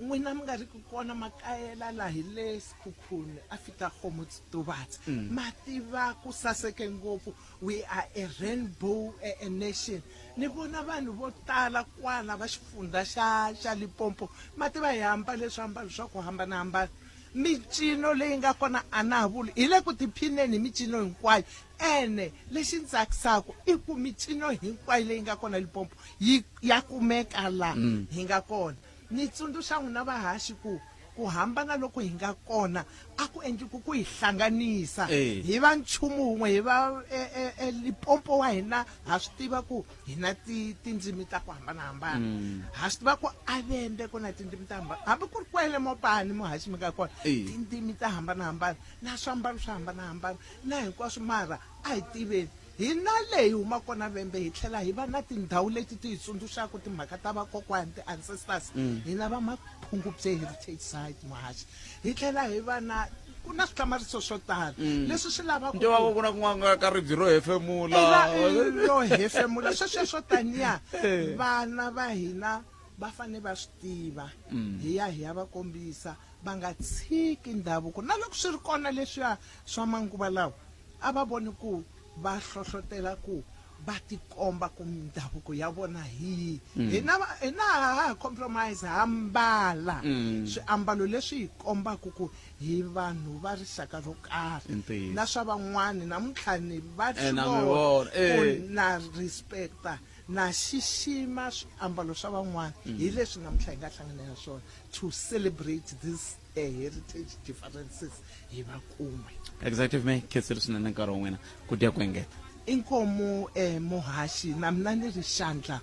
Speaker 17: N'wina mi nga ri ku kona makayela la hi le Sekhukhune a fita kgomo Tubatse ma tiva ku saseke ngopfu we are a rainbow a, a nation ni vona vanhu vo tala kwala va xifundza xa xa Limpopo ma tiva hi ambale swiambalo swa ku hambanahambana Micino leyi nga kona a na ha vuli, hi le ku tiphineni hi micino hinkwayo. Ene lexi ni tsakisaka i ku micino hinkwayo leyi nga kona Limpopo yi ya kumeka la hi nga kona. Ni tsundzuxa n'wina vahaxi ku ku hambana loku hi nga kona a ku endli ku ku hi hlanganisa hi va nchumu wun'we, hi va e, e, Limpopo wa hina ha swi tiva ku hi na ti tindzimi ta ku hambanahambana mm. ha swi tiva ku avembe ku na tindzimi ta hambana hambi ku ri kwele mopani muhaxi mi nga kona tindzimi ta hambanahambana na swiambalo swo hambanahambana na hinkwaswo mara a hi tiveni hi na leyi huma kona vembe hi tlhela hi va na tindhawu leti ti hi tsundzuxaka timhaka ta vakokwani ti-ancestors mm. hi na va maphungubye heritage site muhaxi hi tlhela hi va na ku na swihlamariso swo tala mm. leswi swi lavaka
Speaker 6: nti va ku na kun'wana ka ribyi ro hefemula
Speaker 17: ro hefemula swesweswo taniya eh. vana va hina va fanele va swi tiva mm. hi ya hi ya va kombisa va nga tshiki ndhavuko na loko swi ri kona leswiya swa manguva lawa a va voni ku va hlohlotela ku va tikomba ku mindhavuko ya vona hi yihi.
Speaker 6: Mm.
Speaker 17: Hina va- hina ha ha compromise ha mbala
Speaker 6: Mm.
Speaker 17: swiambalo leswi hi kombaka ku hi vanhu va rixaka ro karhi
Speaker 6: I ntiyiso.
Speaker 17: na swa van'wani namuntlha ni va
Speaker 6: Eh, na
Speaker 17: swi
Speaker 6: mi
Speaker 17: vona
Speaker 6: vona,
Speaker 17: ku
Speaker 6: eh.
Speaker 17: na respecta na xixima swiambalo swa van'wana
Speaker 6: Mm.
Speaker 17: hi leswi namuntlha hi nga hlangana na swona to celebrate this eh, heritage differences hi va kun'we
Speaker 6: Executive Mayor, khensile swinene nkarhi wa n'wina ku dya ku engeta.
Speaker 17: Inkomu eh, muhaxi na mina ni ri xandla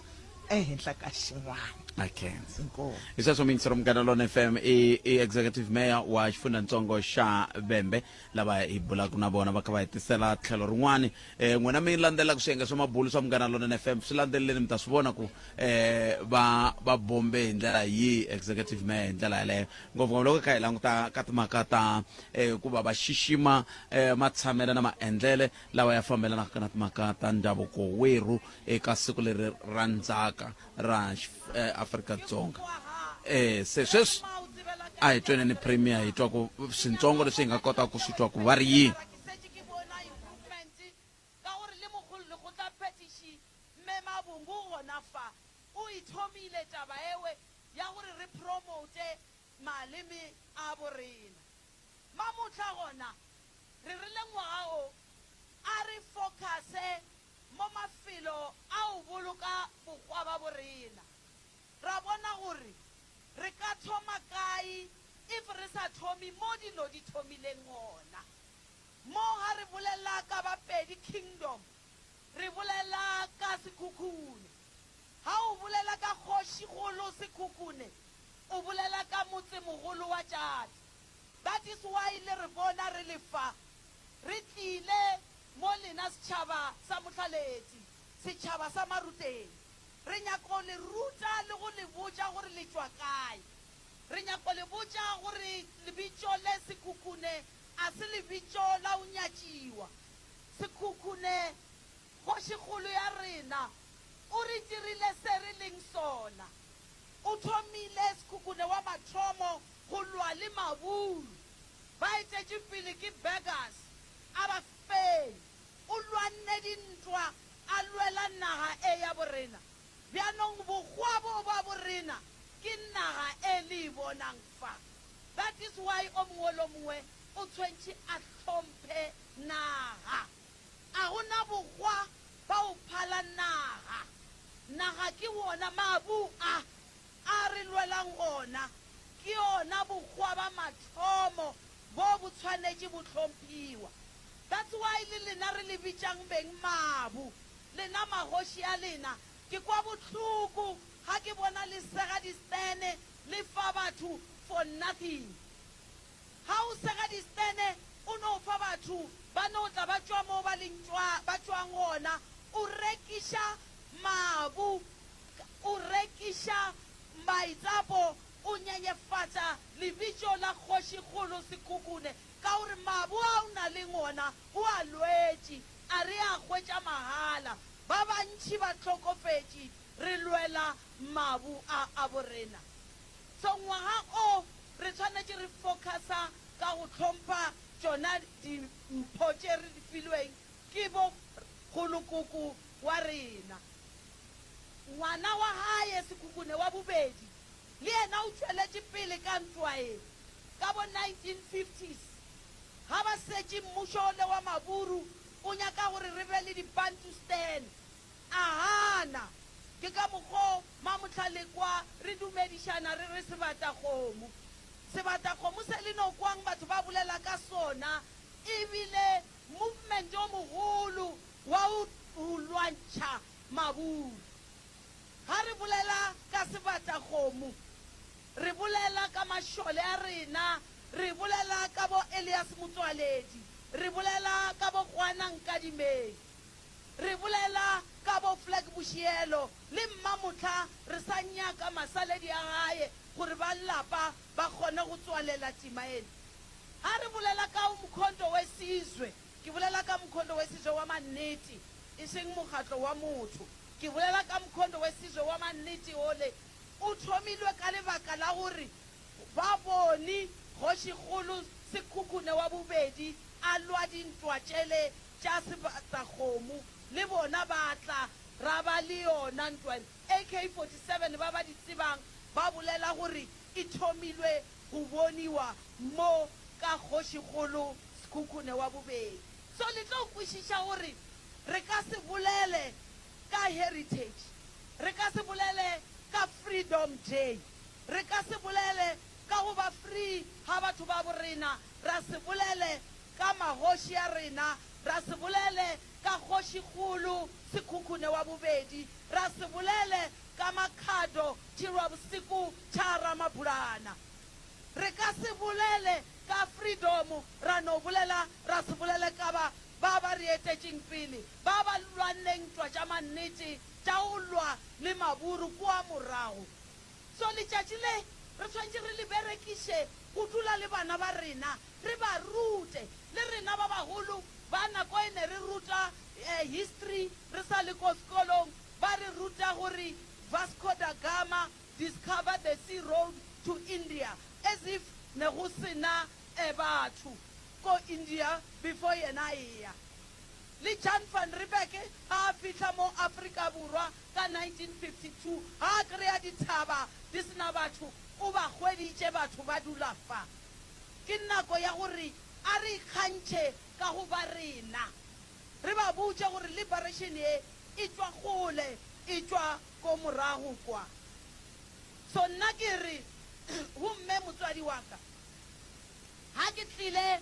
Speaker 17: ehenhla ka xin'wana.
Speaker 6: A khensa.
Speaker 17: Inkomu.
Speaker 6: Hi sweswo muyingiseri Munghana Lona FM i, i Executive Mayor wa xifundzhantsongo xa Vhembe lava hi bulaka na vona va kha va hi tisela tlhelo rin'wani. Eh, n'wina mi landzelelaka swiyenge swa mabulu swa Munghana Lonene FM swi landzeleleni mi ta swi vona ku eh, va va bombe hi ndlela yihi Executive Mayor hi ndlela yaleyo ngopfungopfu loko hi kha hi languta ka timhaka ta eh, ku va va xixima eh, matshamelo na maendlele lawa ya fambelanaka na timhaka ta ndhavuko werhu eka siku leri ra ndzhaka ra eh, Afrika-Dzonga. Eh, se sweswi a hi tweneni Premier hi twa ku swintsongo leswi hi nga kotaka ku swi twa ku va ri yini.
Speaker 18: Ka gore le mogolo lekgotlaphethiši Mme Mabungu gona fa o e thomile taba ewe ya gore re promote maleme a borena. Mamohla gona re rile ngwaga o a re focuse mo mafelo a o boloka bokgwa ba borena. Ra bona gore re ka thoma kae if re sa thomi mo dilo di thomileng gona. Mo ga re bolela ka Bapedi Kingdom, re bolela ka Sekhukhune. Ga o bolela ka Kgošikgolo Sekhukhune, o bolela ka motsemogolo wa Tšate. That is why le re bona re le fa, re tlile mo lena setšhaba sa Mohlaletse, setšhaba sa Maruteng. Re nyako le ruta le go le botša gore le tšwa kae. Re nyako le botša gore lebitšo le Sekhukhune A se lebitšo la go nyatšiwa. Sekhukhune, kgošikgolo ya rena, o re dirile se re leng sona. O thomile Sekhukhune wa mathomo go lwa le Maburu. Ba etetše pele ke Burgers, a ba fenya. O lwanne dintwa a lwela naga e ya borena. Bjanong bokgwa bo ba borena ke naga e le e bonang fa. That is why o mongwe le o mongwe o tshwentše a hlomphe naga. A go na bokgwa ba go phala naga. Naga ke wona mabu a a re lwelang gona, ke yona bokgwa ba mathomo bo bo tshwanetše bo hlomphiwa. That's why le lena re le bitšang beng mabu, lena magoši a lena. Ke kwa bohloko ga ke bona le sega distene Le fa batho for nothing. Ga o sega distene o no fa batho ba no tla ba tšwa mo ba leng tšwa ba tšwang gona. O rekiša mabu, o rekiša maitsapo, o nyenyefatša lebitšo la Kgošikgolo Sekhukhune ka gore mabu a o na leng ona o a lwetše, a re a hwetša mahala. Ba bantši ba hlokofetše re lwela mabu a a borena. So ngwaga o re tshwanetše re focusa ka go hlompha tšona dimpho tše re di filweng ke bo kgolokoko wa rena. Ngwana wa gae Sekhukhune wa bobedi le yena o tšweletše pele ka ntwa e ka bo 1950s ga ba setše mmušo ole wa Maburu o nyaka gore re be le di-Bantustan. A gana. Ke ka mokgo mamohla le kwa re dumedišana re re sebatakgomo. Sebatakgomo se le no kwang batho ba bolela ka sona e bile movement o mogolo wa go lwantšha Maburu. Ga re bolela ka sebatakgomo re bolela ka mašole a rena, re bolela ka bo Elias Motswaledi, re bolela ka bo Kgwana Nkadimeng. Re bolela ka bo Flag Boshielo le Mmamohla re sa nyaka masaledi a gae gore ba lapa ba kgone go tswalela tema ena. Ha re bolela ka Umkhonto we Sizwe, ke bolela ka Mkhonto we Sizwe wa mannete, e seng mokgatlo wa motho. Ke bolela ka Mkhonto we Sizwe wa mannete ole o thomilwe ka lebaka la gore ba bone Kgošikgolo Sekhukhune wa bobedi a lwa dintwa tšele. tša Sebatakgomo le bona ba tla ra ba le yona ntwa. AK-47 ba ba di tsebang ba bolela gore e thomilwe go boniwa mo ka Kgošikgolo Sekhukhune wa bobedi. So le tlo kwešiša gore re ka se bolele ka heritage, re ka se bolele ka Freedom Day, re ka se bolele ka go ba free ga batho ba borena, ra se bolele ka magoši a rena, ra se bolele ka Kgošikgolo Sekhukhune wa bobedi, ra se bolele ka Makhado Tšhilwabosiku tšha Ramabulana. Re ka se bolele ka freedom ra no bolela ra se bolele ka ba ba ba re etetšeng pele, ba ba lwanneng ntwa tša mannete tša go lwa le maburu kua morago. So letšatši le re swanetše re le berekiše go dula le bana ba rena, re ba rute. Le rena ba bagolo ba nako e ne re ruta history re sa le ko sekolong, ba re ruta gore Vasco da Gama discovered the sea road to India as if ne go se na batho ko India before yena a eya. Le Jan van Riebeeck ga a fihla mo Afrika Borwa ka 1952 ga a kry-a dithaba di se na batho, o ba hweditše batho ba dula fa. Ke nako ya gore a re ikgantšhe ka go ba rena, re ba botše gore liberation ye e tšwa kgole, e tšwa ko morago kwa. So nna ke re go mme motswadi wa ka, ga ke tlile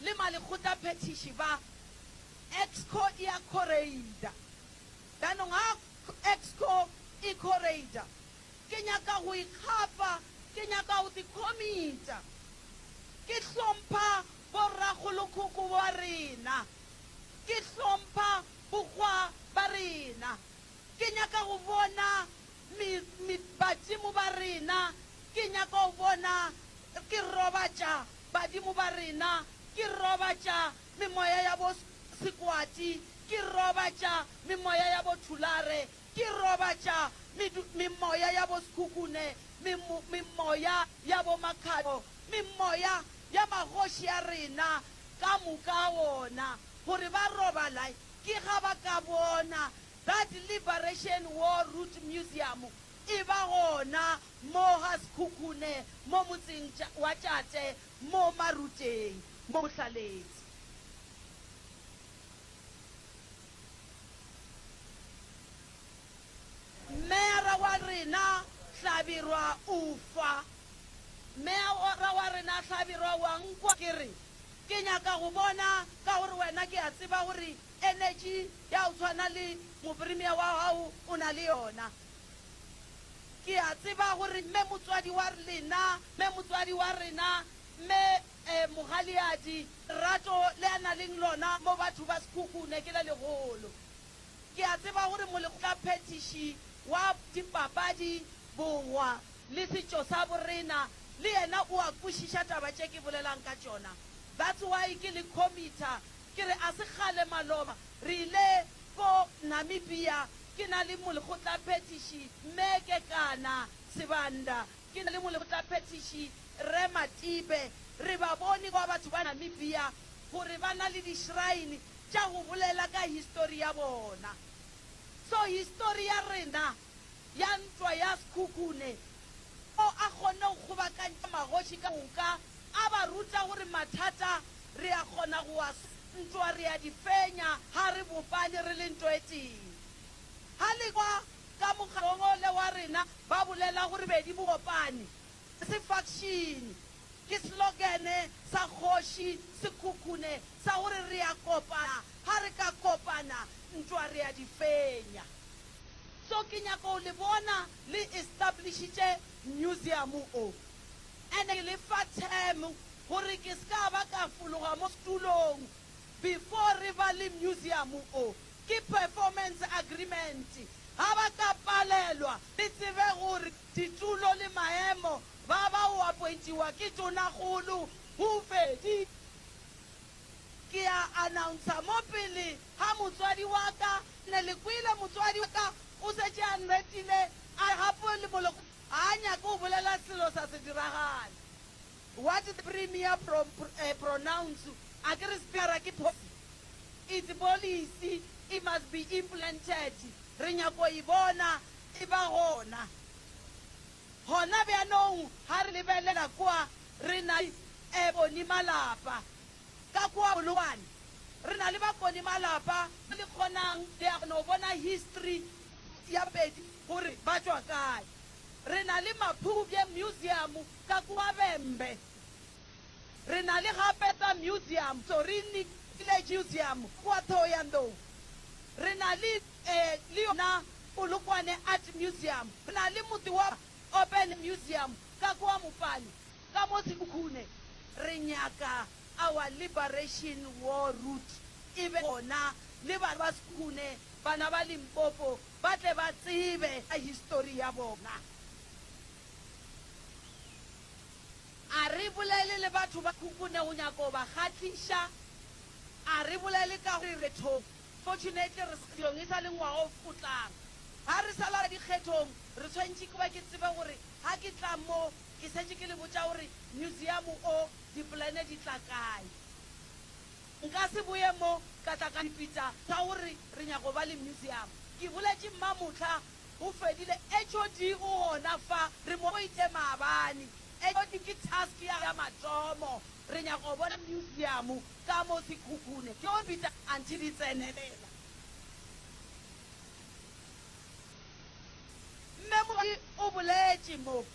Speaker 18: le malekgotlaphethiši ba, Exco e a khoreida. Bjanong ga Exco e khoreida, ke nyaka go ikgafa, ke nyaka go tikhomita. Ke hlompha borrakgolokhukhu ba rena. Ke hlompha bokgwa ba rena. Ke nyaka go bona me, me, badimo ba rena. Ke nyaka go bona ke robatša badimo ba rena. Ke robatša memoya ya bo Sekwati. Ke robatša memoya ya bo Thulare. Ke robatša medu, memoya ya bo Sekhukhune, memo, memoya ya bo Makhado, memoya ya magoši a rena ka moka wona, gore ba robala ke ga ba ka bona that Liberation War Route Museum e ba gona mo ga Sekhukhune, mo motseng wa Tšate, mo Maruteng, mo Mohlaletse. Meyara wa rena Hlabirwa o fa. Meyara wa rena Hlabirwa wa nkwa ke re ke nyaka go bona ka gore wena ke a tseba gore energy ya go tshwana le mopremier wa gago o na le yona. Ke a tseba gore mme motswadi wa lena, mme motswadi wa rena, mme Mogaleadi, lerato le a na leng lona mo batho ba Sekhukhune ke le legolo. Ke a tseba gore molekgotlaphethiši wa dipapadi, bogwa le setšo sa borena le yena o a kwešiša taba tše ke bolelang ka tšona. That's why ke le committer ke re a se kgale maloba re ile ko Namibia ke na le molekgotlaphethiši Mme Kekana Sibanda, ke na le molekgotlaphethiši Rre Matibe, re ba bone kwa batho ba Namibia gore ba na le di-shrine tša go bolela ka histori ya bona. So histori ya rena ya ntwa ya Sekhukhune, o a kgonne go kgobakantša magoši ka moka, a ba ruta gore mathata re a kgona go a ntwa re a di fenya ga re bopane re le nto e tee. Ga le kwa ka mokgatlong ole wa rena ba bolela gore bedi bo kopane, ga se faction, ke slogan sa kgoši Sekhukhune sa gore re a kopana, ga re ka kopana ntwa re a di fenya. So ke nyaka go le bona le establishitše museum o. And ke le fa term gore ke se ka ba ka fologa mo setulong before re ba le museum o. Ke performance agreement. Ga ba ka palelwa, le tsebe gore ditulo le maemo ba ba o appointiwa ke Tonakgolo go fedile. Ke a announcer mo pele ga motswadi wa ka, ne le kwele motswadi wa ka o setše a nretile a re gape le moloko ga a nyake go bolela selo sa se diragale. What the Premier pronounce, a ke re Speakera ke phosi. It's policy, it must be implanted. Re nyako e bona e ba gona. Gona bjanong ga re lebelela kua re na le Boni Malapa ka kua Polokwane. Re na le ba Boni Malapa ba le kgonang le ya no bona history ya Pedi gore ba tšwa kae. Re na le Maphubye Museum ka kua Vhembe. Re na le gape tsa Museum, Tsorini Village Museum kua Thohoyandou. Re na le le yona Polokwane Art Museum. Re na le motse wa Open Museum ka kua Mopani, ka mo Sekhukhune. Re nyaka our Liberation War route e be gona, le bana ba Sekhukhune, bana ba Limpopo ba tle ba tsebe ka histori ya bona. A re bolele le batho ba Sekhukhune go nyaka go ba kgahliša. A re bolele ka gore re tho. Fortunately re sa dilong e sa le ngwaga o o tlang. Ga re sa la dikgethong re tshwanetše ke ba ke tsebe gore ga ke tla mo ke šetše ke le botša gore museum o dipolane di tla kae. Nka se boye mo ka tla ka repeata sa gore re nyaka go ba le museum. Ke boletše mmamohla go fedile. HOD o gona fa re mo itše maabane. HOD ke task ya ya mathomo re nyaka go bona museum ka mo Sekhukhune. Ke o bitša until di tsenelela. Mme Moruti o boletše mo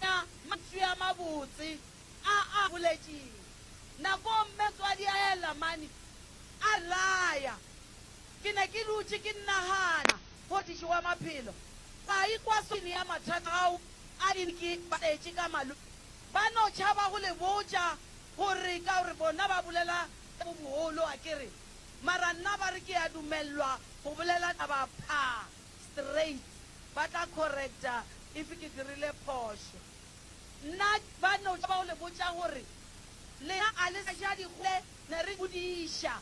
Speaker 18: na mantšu a mabotse a a boletšeng. Nako mme motswadi a ela mane a laya. Ke ne ke dutše ke nagana go tiši wa maphelo. Ka ikwa sone ya mathata ao a di ke ba tletše ka malu. Ba no tšhaba go le botša gore ka gore bona ba bolela ka bo bogolo a ke re. Mara nna ba re ke a dumellwa go bolela taba phaa straight. Ba tla correcta if ke dirile phošo. Nna ba no tšhaba go le botša gore lena a le sa ja dikgole ne re godiša.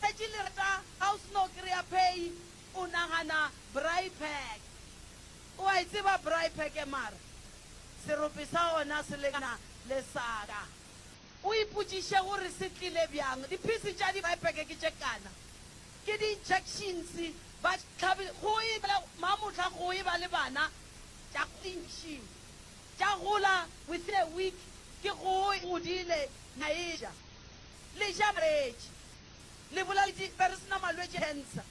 Speaker 18: Letše le rata ga o seno kry-a pay o nagana braai pack. O a e tseba braai pack mara serope sa gona se lekana le sa ka. O ipotšiše gore se tlile bjang. Diphisi tša di braai pack ke tše kana. Ke di injections ba hlabi go e mamohla go e ba le bana tša di injection tša gola within a week ke go e godile na e ja. Le ja malwetši. Le bolela be re se na malwetši a cancer.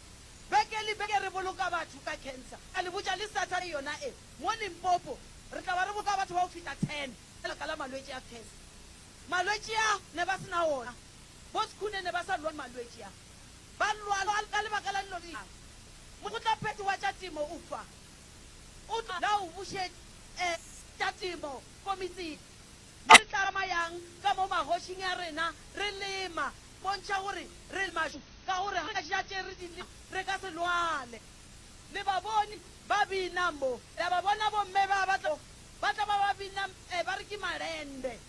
Speaker 18: Beke le beke re boloka batho ka cancer. Ka le botša le Saturday yona e, mo Limpopo, re tla ba re boloka batho ba go fihla ten ka lebaka la malwetši a cancer. Malwetši a ne ba se na ona. Bo Sekhune ne ba sa lwale malwetši a. Ba lwala ka lebaka la dilo tše dingwe. Mokgotlaphethi wa tša temo o fa. O tla o bušetša tša temo ko metseng. Mo re tla tsamayang ka mo magošing a rena re lema, bontšha gore re lema ka gore ga re ka ja tše re di lema re ka se lwale. Le ba bone ba bina mo, la ba bona bomme ba ba tlo ba tla ba ba bina ba re ke malende.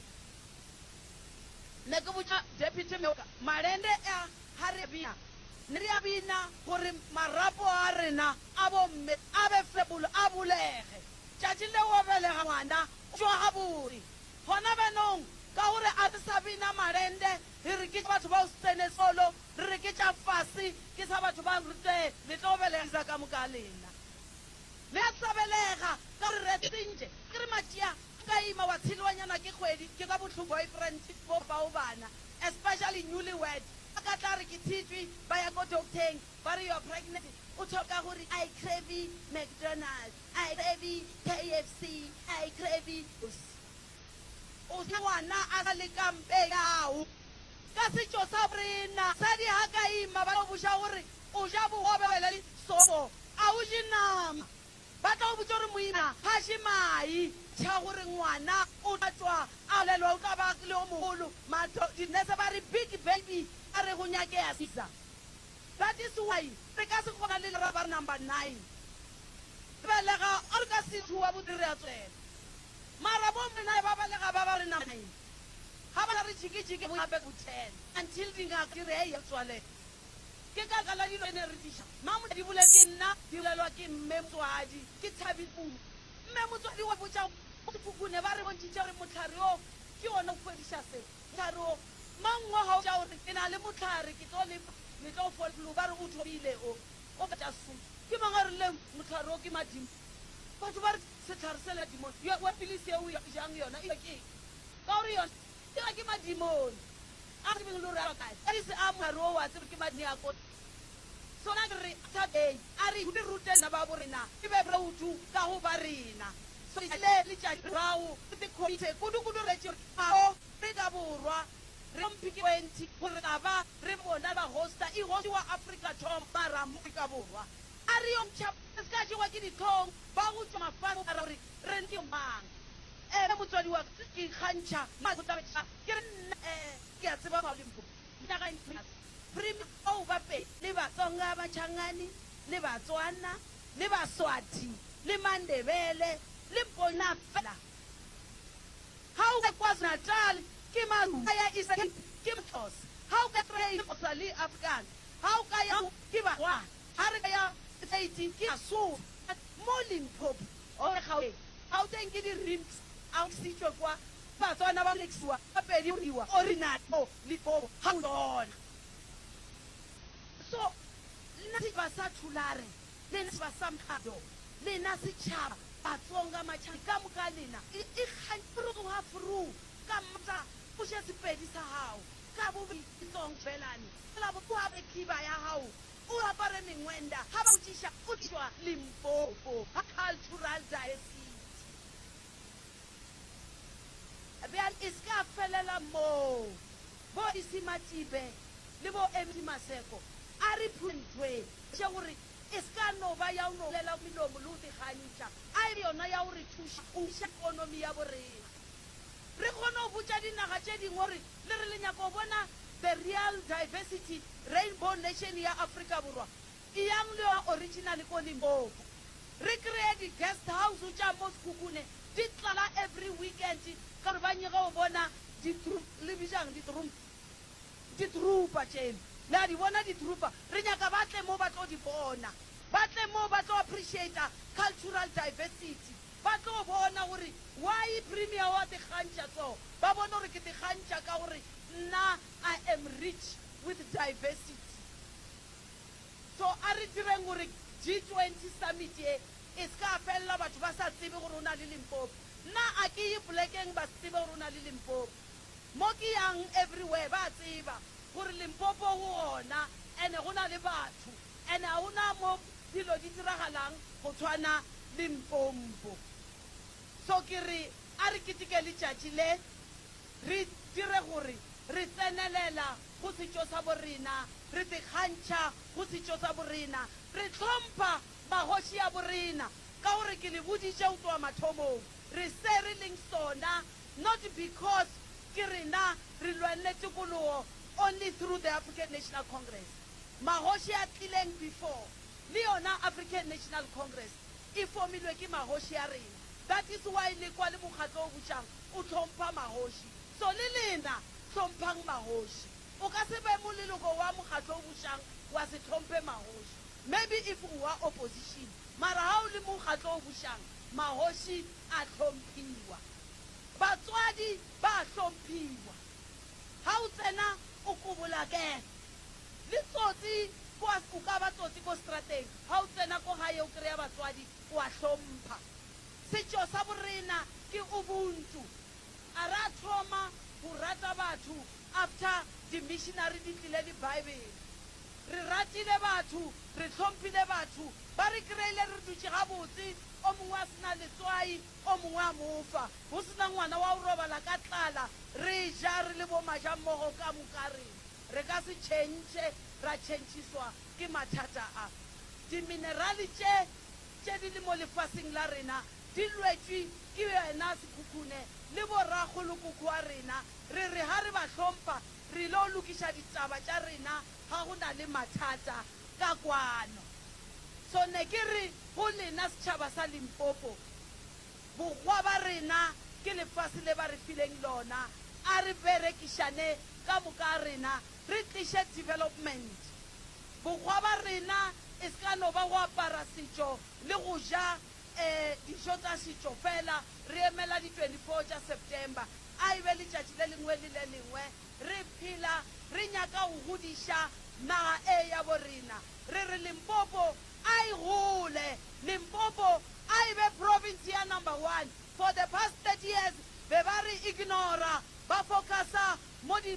Speaker 18: Ne ke botša Deputy Mayor ka malende a ga re a bina, ne re a bina gore marapo a rena a bomme a be flexible a bulege. Tšatši leo wa belega ngwana, o tšwa gabotse. Gona bjanong, ka gore a re sa bina malende, re re ke tša batho ba go se tsene sekolo, re re ke tša fase, ke sa batho ba rutee, le tlo belega ka moka lena. Le a sa belega ka gore re sentše. Ke re matšea, o ka ima wa tshelwanyana ke kgwedi, ke kwa bohloko boyfriend bo fago bana, especially newly wed, ba ka tla re ke tshitšwe, ba ya ko docteng, ba re you're pregnant, o thoma ka gore I crave McDonald's. I crave KFC, I crave O se ngwana a sa le ka mpeng ya gago. Ka setšo sa rena, mosadi ga ka ima ba tlo botša gore o ja bogobe le sopo, a o je nama. Ba tlo botša gore moimana ga je mae. Tšha gore ngwana o tla tšwa a bolelwa o tla ba le o mogolo. Mahlo dinese ba re big baby ba re go nyakea Caesar. That is why re ka se kgona le lera ba re number 9. Re belega a re ka se thuwa botse re a tswela. Mara bo mna ba belega ba ba re number 9. Ga ba re jiki jiki bo gape bo 10 until dingaka di re hey ya tswalela. Ke ka baka la dilo ne re di ja. Mamohla di bolelwa ke nna di bolelwa ke mme motswadi ke thabile kudu. Mme motswadi wa botša Sekhukhune ba re bontšhitše gore mohlare o ke wona o fodiša se. Mohlare o. Mang wa ga o tša o re, Ke na le mohlare, ke tlo le fa, le tlo fola. Flu, ba re o thomile o, o tša Sotho. Ke mang a rileng mohlare o ke madimo? Batho ba re sehlare sela dimone. Yo, wa pilisi ye o e jang yona e ke eng? Ka gore yona e ke madimone. A tsebeng le gore a kae. Pilisi a mohlare o wa tseba ke madimo a ko. Sona ke re thabeng a re re rute rena ba bo rena re be proutu ka go ba rena. So le letšatši morago re te committe kudu kudu re tše a Afrika Borwa re hlomphe ke 20 gore re tla ba re bona ba hosta e hostiwa Afrika thoma mara mo Afrika Borwa a re yo ntšha re se ka jewa ke dihlong ba go tšwa mafase bophara gore re ke mang. Ee motswadi wa ka ke ikgantšha ma go tla ke re nna ee ke a tseba fa Limpopo naga Premier bao ba Pedi le Batsonga Batšhangani le Batswana le Baswathi le Mandebele le Mpona fela. Ha o ka KwaZulu-Natal ke Mazulu, ha ya Eastern Cape ke Maxhosa, ha o ka Xhosa le Afrikaans, ha o ka ya ke Batswana, ha re ka ya State ke Basotho, mo Limpopo or Gauteng, Gauteng ke di-rims, a o isitšwe kwa Batswana ba rekiwa, Bapedi ba rekiwa, original mo Limpopo ga o yona. So lena setšhaba sa Thulare, lena setšhaba sa Mkhado, lena setšhaba Batsonga, Machangani, ka moka lena, ikgantšheng go tloga furu ka maatla, o je Sepedi sa gago ka bobedi, Tsong Tšwelane, la bo, o apare khiba ya gago, o apare mengwenda, ga ba botšiša o tšwa Limpopo, cultural diversity. Bjale e se ka felela moo, bo Isi Matibe le bo MC Maseko, a re phuneng ntho e, še gore E se ka no ba ya go no bolela melomo le go ikgantšha, a e be yona ya go re thuša go iša ekonomi ya borena. Re kgone go botša dinaga tše dingwe gore le re le nyaka go bona the real diversity rainbow nation ya Afrika Borwa, eyang le yona original ko Limpopo. Re kreye di guest house tša mo Sekhukhune di tlala every weekend ka gore ba nyaka go bona di le bitšang di Ditrupa tšele, le a di bona ditrupa? Re nyaka ba tle mo ba tlo di bona. Ba tle mo ba tlo appreciata cultural diversity. Ba tlo bona gore why Premier wa tikgantšha so. Ba bone gore ke tikgantšha ka gore nna I am rich with diversity. So a re direng gore G20 summit ye e se ka felela batho ba sa tsebe gore o na le Limpopo. Nna a ke ye polekeng ba se tsebe gore o na le Limpopo. Mo ke yang everywhere ba tseba gore Limpopo go gona ene go na le batho ene ga go na mo dilo di diragalang go tshwana Limpompo. So ke re a re keteke letšatši le re dire gore re tsenelela go setšo sa borena, re tekgantšha go setšo sa borena, re hlompha magoši a borena ka gore ke le boditše go tloga mathomong re se re leng sona. Not because ke rena re lwanne tokologo only through the African National Congress. Magoši a tlileng before, le yona African National Congress e fomilwe ke magoši a rena. That is why le kwa le mokgatlo o bušang o hlompha magoši. So le lena hlomphang magoši. O ka se be moleloko wa mokgatlo o bušang wa se hlomphe magoši. Maybe if o wa opposition, mara ha o le mokgatlo o bušang, magoši a hlomphiwa. Batswadi ba a hlomphiwa. Ha o tsena o kobola ke le tsotsi kwa o ka ba tsotsi ko strateng ha o tsena ko gae o kry-a batswadi o a hlompha. Setšo sa borena ke ubuntu. A ra thoma go rata batho after di missionary di tlile le bible. Re ratile batho, re hlomphile batho, ba re kry-ile re dutše gabotse o mongwe a se na letswai O mongwe a mo fa. Go se na ngwana wa go robala ka tlala, re ja re le bomajammogo ka moka rena. Re ka se tšhentšhe ra tšhentšhiswa ke mathata a. Diminerale tše tše di le mo lefaseng la rena di lwetšwe ke yena Sekhukhune le borakgolokhukhu wa rena. Re re ga re ba hlompha re ilo lokiša ditaba tša rena ga go na le mathata ka kwano. So ne ke re go lena setšhaba sa Limpopo, bogwa ba rena ke lefase le ba re fileng lona, a re berekišane ka moka a rena re tliše development. Bogwa ba rena e se ka no ba go apara setšo le go ja dijo tša setšo fela, re emela di 24 tša September, a e be letšatši le lengwe le le lengwe re phela. go godiša naga e ya bo rena. Re re Limpopo a e gole, Limpopo a e be province ya number one. For the past 30 years be ba re ignora, ba focusa mo di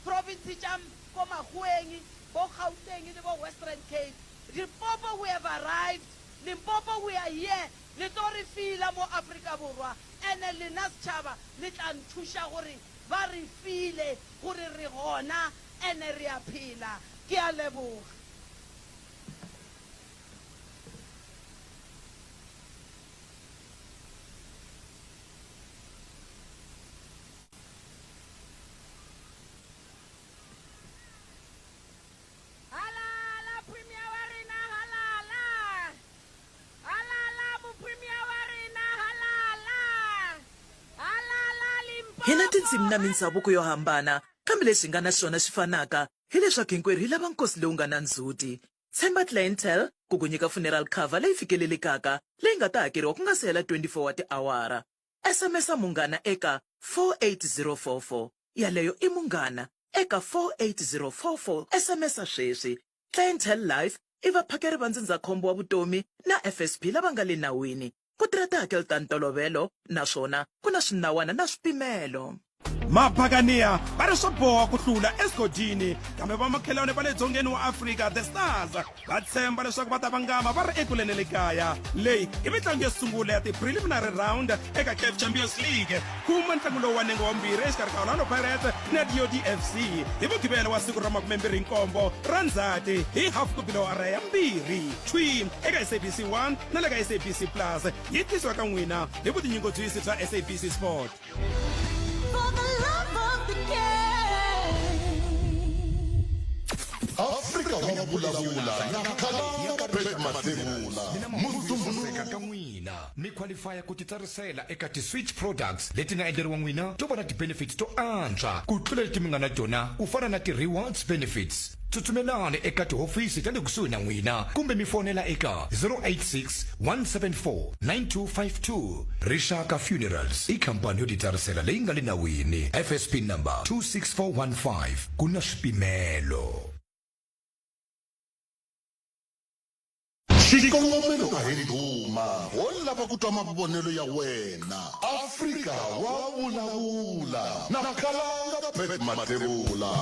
Speaker 18: province tša ko makgoweng, bo Gauteng le bo Western Cape. Limpopo we have arrived, Limpopo we are here, le tlo re feela mo Afrika Borwa ene lena setšhaba le tla nthuša gore ba re feele gore re gona ene re a phela. Ke a leboga. Halala Premier wa rena halala. Halala Mopremier wa rena halala. Halala
Speaker 8: Hi na
Speaker 18: Limpopo.
Speaker 8: tindzimi na mindzhavuko yo hambana, kambe lexi hi nga na xona xi fanaka hi leswaku hinkwerhu hi lava nkosi lowu nga na ndzhuti. Tshemba Clientele ku ku nyika funeral cover leyi fikelelekaka leyi nga ta hakeriwa ku nga si hela 24 wa tiawara. SMS-a Munghana eka 48044. Yaleyo i Munghana eka 48044. SMS-a sweswi. Clientele Life i vaphakeri va ndzindzakhombo wa vutomi na FSP lava nga le nawini. Ku tirha tihakelo ta ntolovelo naswona ku na swinawana na swipimelo.
Speaker 19: Mabakaniya va ri swo boha ku hlula exigodini, kambe vamakhelwane va le dzongeni wa Afrika, The Stars, va tshemba leswaku va ta vangama va ri ekule na le kaya. Leyi i mitlangu yo sungula ya ti-preliminary round eka CAF Champions League. Kuma ntlangu lowu wa nenge wa vumbirhi exikarhi ka Orlando Pirates na DOD FC hi Mugqivela wa siku ra 27 ra Ndzhati hi hafu ku bile awara ya mbirhi thwi eka SABC 1 na le ka SABC Plus. Yi tisiwa ka n'wina hi vutinyungubyisi bya SABC Sport.
Speaker 5: Afrika wa vulavula na Khalanga Pat Mathebula
Speaker 20: Musumbhunuko ka n'wina mi qualifya ku titsarisela eka ti-switch products leti nga endleriwa n'wina to va na ti-benefits to antswa ku tlula leti mi nga na tona ku fana na ti-rewards benefits Tsutsumelani eka tihofisi ta le kusuhi na n'wina kumbe mi fonela eka 086 174 9252. Rixaka Funerals i khampani yo titsarisela leyi nga le nawini, FSP number 26415. Ku na swipimelo.
Speaker 5: Xikongomelo a hi ndhuma, ho lava ku twa mavonelo ya wena. Afrika wa vulavula na Khalanga Pat Mathebula.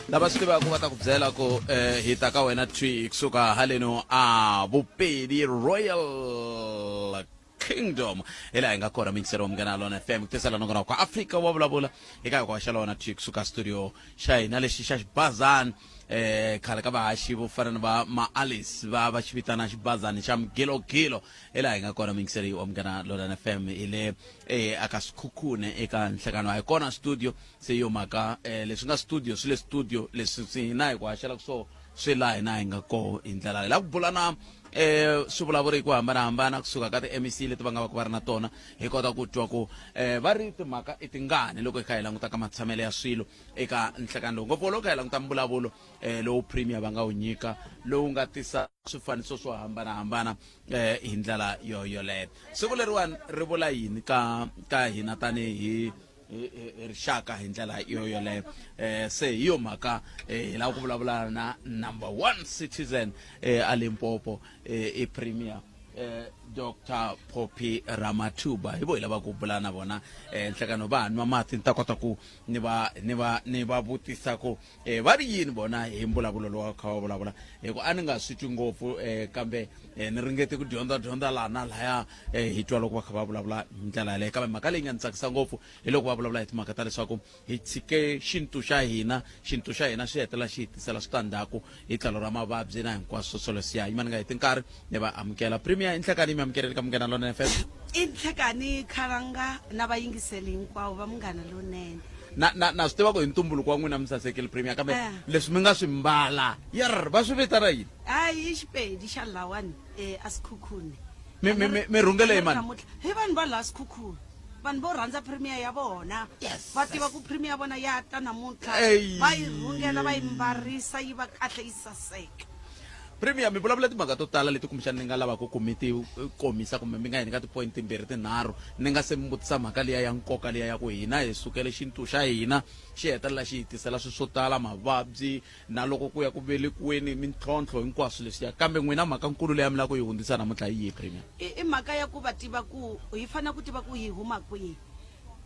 Speaker 6: Lava swi tivaka va ta ku byela ku eh, hi ta ka wena thwi kusuka haleno a Vupedi Royal Kingdom hi laha hi nga kona miyingiseri wa Munghana Lona FM ku tisela nongonoko wa Afrika wa vulavula eka hi ku haxa lona thwi kusuka studio xa hina lexi xa xibazani eh khale ka vahaxi vo fana ni va ma Alice va va xi vitana xibazani xa mgilogilo hi laha hi nga kona miyingiseri wa Munghana Lona FM hi le eh aka Sekhukhune eka nhlekano a hi kona studio se yo mhaka eh leswi nga studio swi le studio leswi swi hina hi ku haxela kusuhi swi laha hina hi nga koho hi ndlela leyi la ku bula na eh swivulavuri hi ku hambanahambana kusuka ka ti-mec leti va nga va ku va ri na tona hi kota ku twa ku eh va ri timhaka i tingani loko hi kha hi languta ka matshamelo ya swilo eka nhlekani lowu ngopfu loko hi languta mbulavulo eh lowu premier va nga wu nyika lowu nga tisa swifaniso swo hambanahambana eh hi ndlela yo yoleyo siku leriwani ri vula yini ka ka hina tanihi hi rixaka hi ndlela yo yoleyo eh se hi yo mhaka eh, hi lava ku vulavula na number one citizen eh, a Limpopo eh, i premier eh, Dr Phophi Ramathuba hi vo hi lava ku bula na vona eh, nhlekano va nwa mati ni ta kota ku ni va ni va ni va vutisa ku eh, va ri yini vona hi mbulavulo lowu kha va vulavula hi ku a ni nga swi twi ngopfu eh, kambe eh, ni ringete ku dyondza dyondza laha na lahaya eh, hi twa loko va kha va vulavula hi ndlela yaleyo kambe mhaka leyi nga ni tsakisa ngopfu hi loko va vulavula hi timhaka ta leswaku hi tshike xintu xa hina xintu xa hina xi hetelela xi hi tisela switandzhaku hi tlhelo ra mavabyi na hinkwaswo swoleswiya yima ni nga heti nkarhi ni va amukela premier i nhlekani mi amukeleli ka Munghana Lonene FM.
Speaker 21: I nhlekani Khalanga na vayingiseli hinkwavo va Munghana Lonene.
Speaker 6: Na na na swi tiva ku hi ntumbuluko wa n'wina mi sasekile premier kambe
Speaker 21: Eh.
Speaker 6: leswi mi nga swi mbala yerr va swi vitana yini?
Speaker 21: Hayi i Xipedi xa lahawani eh, a Sekhukhune.
Speaker 6: Mi mi mi mi rhungele hi mani?
Speaker 21: Namuntlha hi vanhu va laha Sekhukhune. Vanhu vo rhandza premier ya vona. Va tiva ku premier ya vona ya ta namuntlha.
Speaker 6: Ey.
Speaker 21: Va yi rhungela va yi mbarisa yi va kahle yi saseka.
Speaker 6: Premier, mi vulavula timhaka to tala leti kumbexana ni nga lavaka ku mi ti komisa kumbe mi nga hi nyika ti-point timbirhi tinharhu ni nga se mi vutisa mhaka liya ya nkoka liya ya ku hina hi sukele xintu xa hina xi hetelela xi hi tisela swilo swo tala, mavabyi na loko ku ya ku velekiweni mintlhontlho hinkwaswo leswiya. Kambe n'wina mhaka nkulu leyi a mi lava ku yi hundzisa namuntlha hi yihi, Premier?
Speaker 21: I, i mhaka ya ku va tiva ku hi fanele ku tiva ku hi huma kwihi.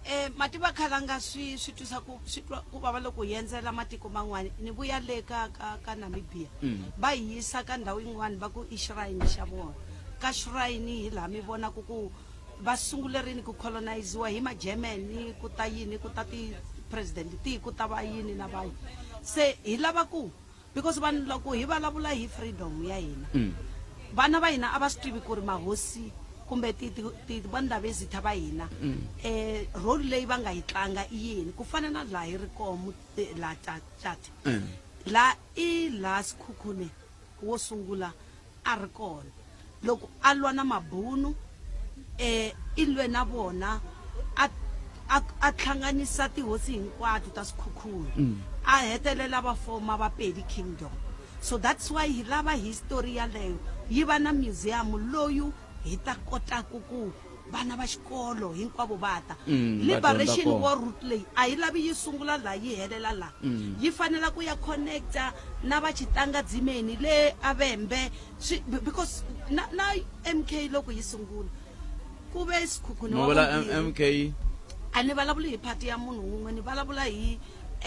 Speaker 21: E, ma tiva khalanga swi swi twisa ku swi twa ku vava loko hi endzela matiko man'wana ni vuya le ka ka ka Namibia mm. va hi yisa ka ndhawu yin'wana va ku i shrine xa vona ka shrine hi laha mi vonaka ku va sungule rini ku coloniziwa hi ma Germany ku ta yini ku ta ti president tihi ku ta va yini na va se hi lava ku because vanhu loko hi vulavula hi freedom ya hina mm. vana va hina a va swi tivi ku ri mahosi kumbe vandhavezitha va hina mm. eh role leyi va nga yi tlanga i yini ku fana na laha hi ri koho eh, laha tata mm. la i laha Sikhukhune wo sungula a ri kona loko a lwa na mabunu eh i lwe na vona a a a hlanganisa tihosi hinkwato ta Sikhukhune mm. a hetelela va foma va Pedi Kingdom so that's why hi lava history yaleyo yi va na museum loyu hi ta kotaku ku vana va xikolo hinkwavo va ta mm, liberation war route leyi a yi lavi yi sungula laha yi helela laha mm. yi fanela ku ya connecta na va xitangadzimeni le avembe because na, na mk loko yi sungula ku ve Sikhukhune wa
Speaker 6: vumbirhi mk
Speaker 21: a ni vulavuli hi party ya munhu wun'we ni vulavula hi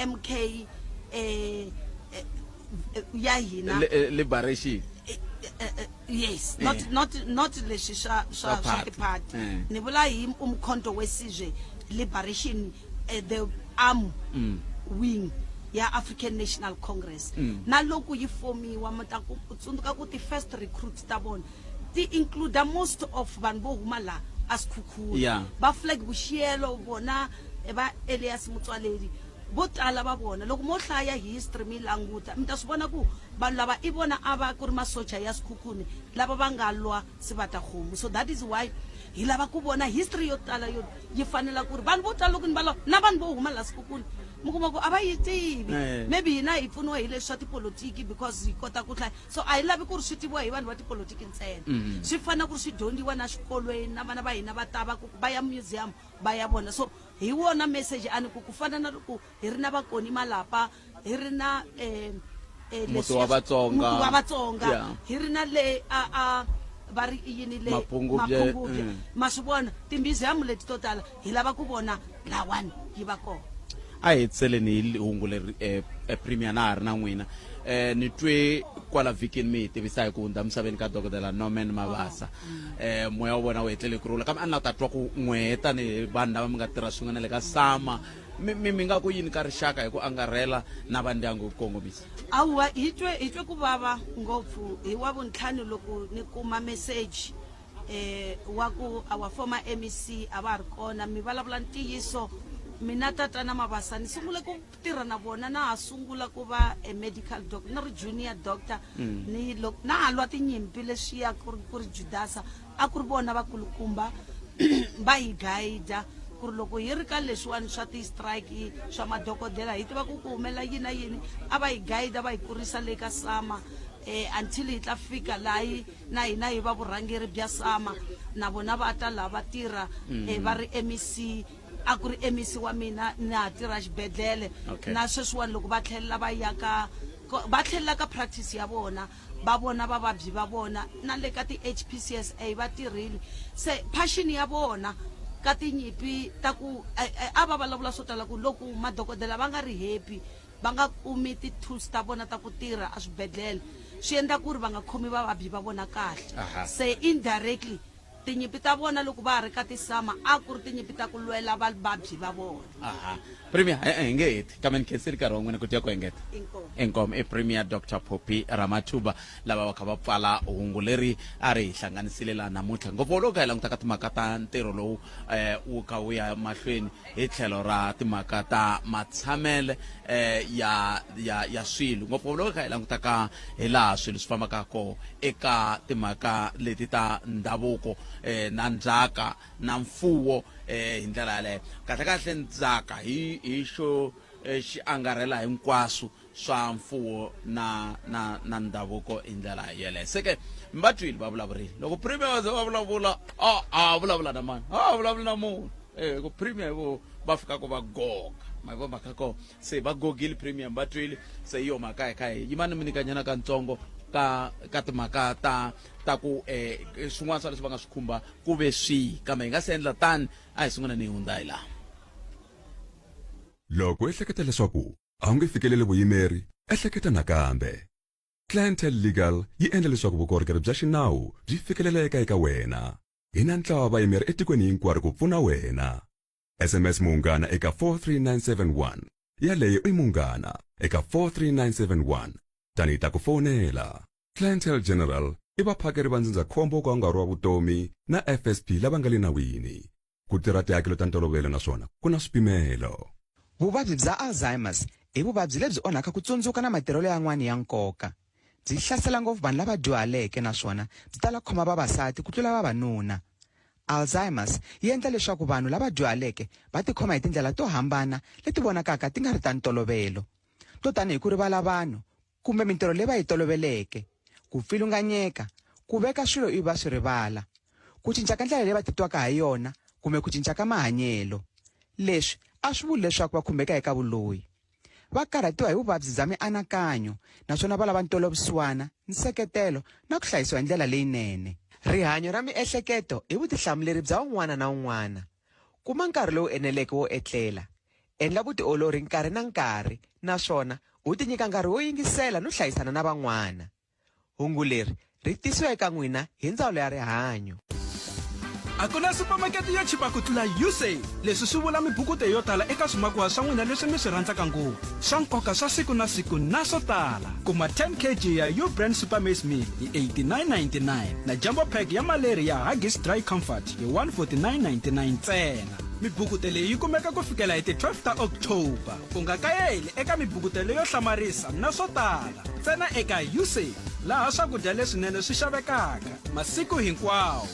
Speaker 21: mk eh, eh, ya hina
Speaker 6: liberation
Speaker 21: yes not eh. not not leswi swa swa swa tiparty eh. ni vula hi umkhonto wesizwe liberation eh, the arm mm. wing ya African National Congress mm. na loko yi fomiwa mi ta ku tsundzuka ku ti first recruits ta vona ti include most of vanhu vo huma la a Sikhukhune
Speaker 6: yeah.
Speaker 21: va flag Boshielo vona va Elias Motswaledi Vo tala va vona, loko mo hlaya history mi languta, mi ta swi vona ku vanhu lava i vona a va ku ri masocha ya Sekhukhune lava va nga lwa Sivatakhomu. So that is why hi lava ku vona history yo tala yo yi fanela ku ri vanhu vo tala loko ni va na vanhu vo huma la Sekhukhune mi kuma ku a va yi tivi.
Speaker 6: Eh.
Speaker 21: Maybe hina hi pfuniwa hi leswi swa tipolotiki because hi kota ku hlaya. So a hi lavi ku ri swi tiviwa hi vanhu va tipolotiki ntsena.
Speaker 6: Mm.
Speaker 21: Swi fanele ku ri swi dyondziwa na xikolweni na vana va hina va ta va ku va ya museum va ya vona. So Hi wona message a ni ku ku fana na loko hi ri na Vakoni Malapa, hi ri na eh, eh,
Speaker 6: Muti
Speaker 21: leswiya
Speaker 6: wa Vatsonga.
Speaker 21: Muti wa Vatsonga.
Speaker 6: Yeah.
Speaker 21: Hi ri na le a a va ri i yini le
Speaker 6: Mapungubye,
Speaker 21: Mapungubye.
Speaker 6: mm.
Speaker 21: Ma swi vona ti-museum leti to tala hi lava ku vona lawani yi va kona.
Speaker 6: A hi hetiseleni hi hungu leri eh, eh, Premier na ha ri na n'wina. Eh, ni twe kwala vhikini mi hi tivisa hi ku hundza misaveni ka Dokodela Norman Mabasa. Eh, moya wa vona wu etlele ku rhula. Kambe a ni la ta twa ku n'wehe tanihi vanhu lava mi nga tirha swin'we na le ka Sama, mi, mi, mi nga ku yini ka rixaka hi ku angarhela na va ndyangu hi ku kongomisa?
Speaker 21: Awa, hi twe, hi twe ku vava ngopfu hi Wavuntlhanu loko ni kuma message eh wa ku our former MEC a va ha ri kona. Mi vulavula ntiyiso, mina tatana Mabasa ni sungule ku tirha na vona na ha sungula ku va a medical doctor, ni ri junior doctor.
Speaker 2: Mm.
Speaker 21: Ni loko na ha lwa tinyimpi leswiya ku ri ku ri Judasa a ku ri vona vakulukumba va hi guide ku ri loko hi ri ka leswiwani swa ti-strike swa madokodela hi tiva ku ku humelela yini na yini, a va hi guide va hi kurisa le ka Sama eh until hi tla fika laha na hina hi va vurhangeri bya Sama na vona va ta laha va tirha
Speaker 2: Mm.
Speaker 21: eh, va ri MEC a ku ri MEC wa mina na ha tirha xibedhlele
Speaker 2: Okay.
Speaker 21: na sweswiwani loko va tlhelela va ya ka va tlhelela ka practice ya vona va vona vavabyi va vona na le ka ti-HPCSA va tirhile se passion ya vona ka tinyimpi ta ku eh, eh, a va vulavula swo tala ku loko madokodela va nga ri happy va nga kumi ti-tools ta vona ta ku tirha eswibedhlele swi endla ku ri va nga khomi vavabyi va vona kahle
Speaker 6: Aha.
Speaker 21: se indirectly tinyimpi ta vona loko va ha ri ka tisama a ku ri tinyimpi ta ku lwela vavabyi va vona
Speaker 6: Aha. Premier, e-e, hi nge heti kambe ni khensile nkarhi wa n'wina ku dya ku engeta.
Speaker 21: Inkomu.
Speaker 6: Inkomu. I Premier Doctor Phophi Ramathuba lava va kha va pfala hungu leri a ri hi hlanganisile laha namuntlha ngopfu loko hi languta ka timhaka ta ntirho lowu eh, wu kha wu ya mahlweni hi tlhelo ra timhaka ta matshamele eh, ya ya ya swilo ngopfu loko hi languta ka hi laha swilo swi fambaka koho eka timhaka leti ta ndhavuko eh, na ndzhaka na mfuwo eh, hi ndlela yaleyo kahle kahle ndzhaka hi hi xo eh, xi angarhela hinkwaswo. swa mfuwo na na na ndhavuko hi ndlela yeleyo se ke mi va twile va vulavurile loko premier va ze va vulavula a a vulavula na mani a vulavula na munhu eh ku premier vo va fika ku va goga ma vo mhaka ko se va gogile premier va twile se hi yo mhaka hi kha hi yima ni mi nyikanyana kantsongo ka ka timhaka ta ta ku eh swin'wana swa leswi va nga swi khumba ku ve swihi kambe hi nga se endla tani a hi sungula ni hundza hi laha
Speaker 4: Loko u ehleketa leswaku a wu nge fikeleli vuyimeri, ehleketa nakambe. Clientele Legal yi endla leswaku vukorhokeri bya xinawu byi fikeleleka eka wena. Hi na ntlawa wa vayimeri etikweni hinkwaro ku pfuna wena. SMS Munghana eka 43971. Yaleyo i Munghana eka 43971. Tani hi ta ku fonela. Clientele General i vaphakeri va ndzindzakhombo wo ka wu nga ri wa vutomi na FSP lava nga le nawini. Ku tirha tihakelo ta ntolovelo naswona ku na swipimelo.
Speaker 2: Vuvabyi bya Alzheimer's i vuvabyi lebyi onhaka ku tsundzuka na matirhelo yan'wana ya nkoka. Byi hlasela ngopfu vanhu lava dyuhaleke naswona byi tala ku khoma vavasati ku tlula vavanuna. Alzheimer's yi endla leswaku vanhu lava dyuhaleke va tikhoma hi tindlela to hambana leti vonakaka ti nga ri ta ntolovelo, to tanihi ku rivala vanhu kumbe mintirho leyi va yi toloveleke, ku pfilunganyeka, ku veka swilo ivi va swi rivala, ku cinca ka ndlela leyi va titwaka ha yona kumbe ku cinca ka mahanyelo. Leswi a swi vuli leswaku va khumbeka eka vuloyi. Va karhatiwa hi vuvabyi bya mianakanyo naswona va lava ntwelavusiwana, nseketelo na ku hlayisiwa hi ndlela leyinene. Rihanyo ra miehleketo i vutihlamuleri bya un'wana na un'wana. Kuma nkarhi lowu eneleke wo etlela, Endla vutiolori nkarhi na nkarhi naswona u tinyika nkarhi wo yingisela no hlayisana na van'wana. Hungu leri ri tisiwa eka n'wina hi Ndzawulo ya Rihanyo.
Speaker 19: A ku na supamakete yo chipa ku tlula Usave. Leswi swi vula mibukute yo tala eka swimakiwa swa n'wina leswi mi swi rhandzaka ngopfu, swa nkoka swa siku na siku na swo tala. Kuma 10 kg ya U-Brand Super Maize Meal hi 89.99 na Jumbo Pack ya maleri ya Huggies Dry Comfort hi 149.99 ntsena. Mibukute leyi yi kumeka ku fikela hi ti 12 ta October. U nga kayeli eka mibukute leyo hlamarisa na swo tala ntsena eka Usave, laha swakudya leswinene swi xavekaka masiku hinkwawo.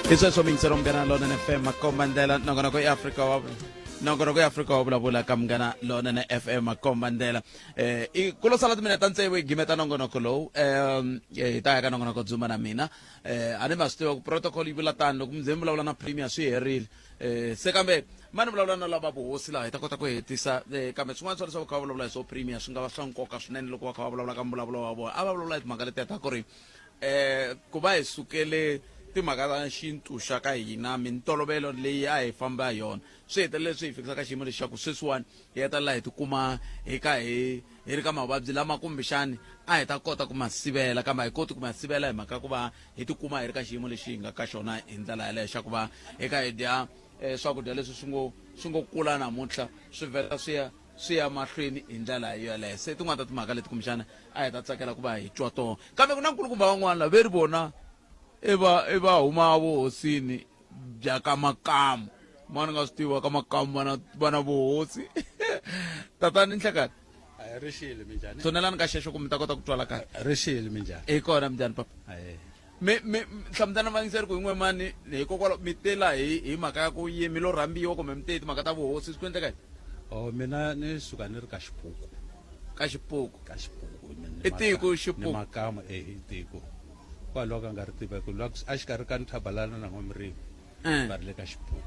Speaker 6: Hi sweswo miyingiselo Munghana Lonene FM makomba ndlela nongonoko ya Afrika wa nongonoko ya Afrika wa vulavula ka Munghana Lonene FM makomba ndlela eh i ku lo sala timinete ta tsevu hi gimeta nongonoko lowu um hi ta ya ka nongonoko dzuma na mina eh a ni ma swi tiva ku protocol yi vula tani loko mi ze mi vulavula na premier swi herile eh se kambe ma ni vulavula na lava vuhosi laha hi ta kota ku hetisa eh, kambe swin'wana swa leswi va kha va vulavula hi swo premier swi nga va swa nkoka swinene loko va kha va vulavula ka mbulavulo wa vona a va vulavula hi timhaka letiya ta ku ri eh ku va hi sukele timhaka ta xintu xa ka hina mintolovelo leyi a hi famba hi yona swi hetelele swi hi fikisa ka xiyimo lexi xa ku sweswiwani hi hetelela hi tikuma hi ka hi hi ri ka mavabyi lama kumbexani a hi ta kota ku ma sivela kambe a hi koti ku ma sivela hi mhaka ku va hi tikuma hi ri ka xiyimo lexi hi nga ka xona hi ndlela yaleyo xa ku va hi ka hi dya eh, swakudya leswi swi ngo swi ngo kula namuntlha swi vhela swi ya swi ya mahlweni hi ndlela yoleyo se tin'wana ta timhaka leti kumbexana a hi ta tsakela ku va hi twa tona kambe ku na nkulukumba van'wana lava ve ri vona i va i va huma vuhosini bya ka makamu mani nga swi tiva ka makamu va na va na vuhosi tatani nhlekani
Speaker 7: ri xile minjhani
Speaker 6: tshunelani ka xexo ku mi ta kota ku twala kahle
Speaker 7: ri xile minjhani
Speaker 6: hi kona minjhani papa mi mi hlamusela vayingiseri ku yin'we mani hikokwalaho mi tela hi hi mhaka ya ku yi mi lo rhambiwa kumbe mi te hi timhaka ta vuhosi swi ku endleka yini
Speaker 7: o mina ni suka ni ri ka xipuku
Speaker 6: ka xipuku
Speaker 7: ka xipuku
Speaker 6: i tiko xipuku
Speaker 7: ni makamu e i tiko kwalaho ka nga ri tiveki loko a xikarhi ka nthabalana na n'wamirimi
Speaker 6: Eh.
Speaker 7: va ri le ka xipuku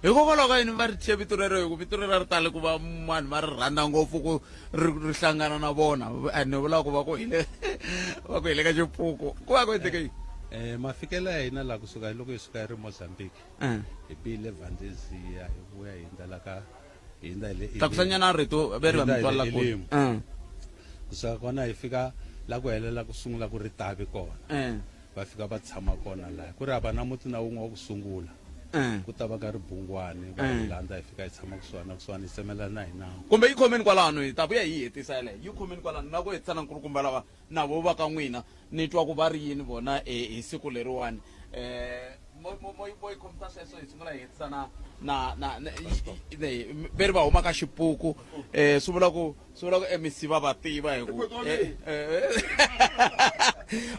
Speaker 6: hikokwalaho ka yini va ri thye vito rero hi ku vito rero ri tale ku va vanhu va ri rhandza ngopfu ku ri ri hlangana na vona ene vula ku va ku hi le va ku hi le ka xipuku ku va ku endleke yini
Speaker 7: Eh mafikelo ya hina la kusuka loko hi suka hi ri Mozambique
Speaker 6: Eh.
Speaker 7: hi bile Valdezia hi vuya hi ndlela ka
Speaker 3: Hi hundza hi le
Speaker 6: Tlakusanyana rito ve ri va
Speaker 3: Hi hundza hi
Speaker 6: mi
Speaker 3: le
Speaker 6: twalela kule.
Speaker 3: Elim. Kusuka kona hi fika la ku helela ku sungula ku ri Tavi kona. Va fika va tshama kona laha. Ku ri hava na muti na wun'we wa ku sungula. Ku ta va ka ribungwani va hi landza hi fika hi tshama kusuhani na kusuhani hi tsemelana hi nambu.
Speaker 6: Kumbe yi khomeni kwalano hi ta vuya hi yi hetisa yaleyo. Yi khomeni kwalano na ku hetisa na nkulukumba lava na vo va ka n'wina ni twa ku va ri yini vona hi siku leriwani. Mo mo mo mo yi khomisa sweswo hi sungula hi hetisa na na na ve ri va huma ka xipuku swi vula ku swi vula ku MEC va va tiva hi ku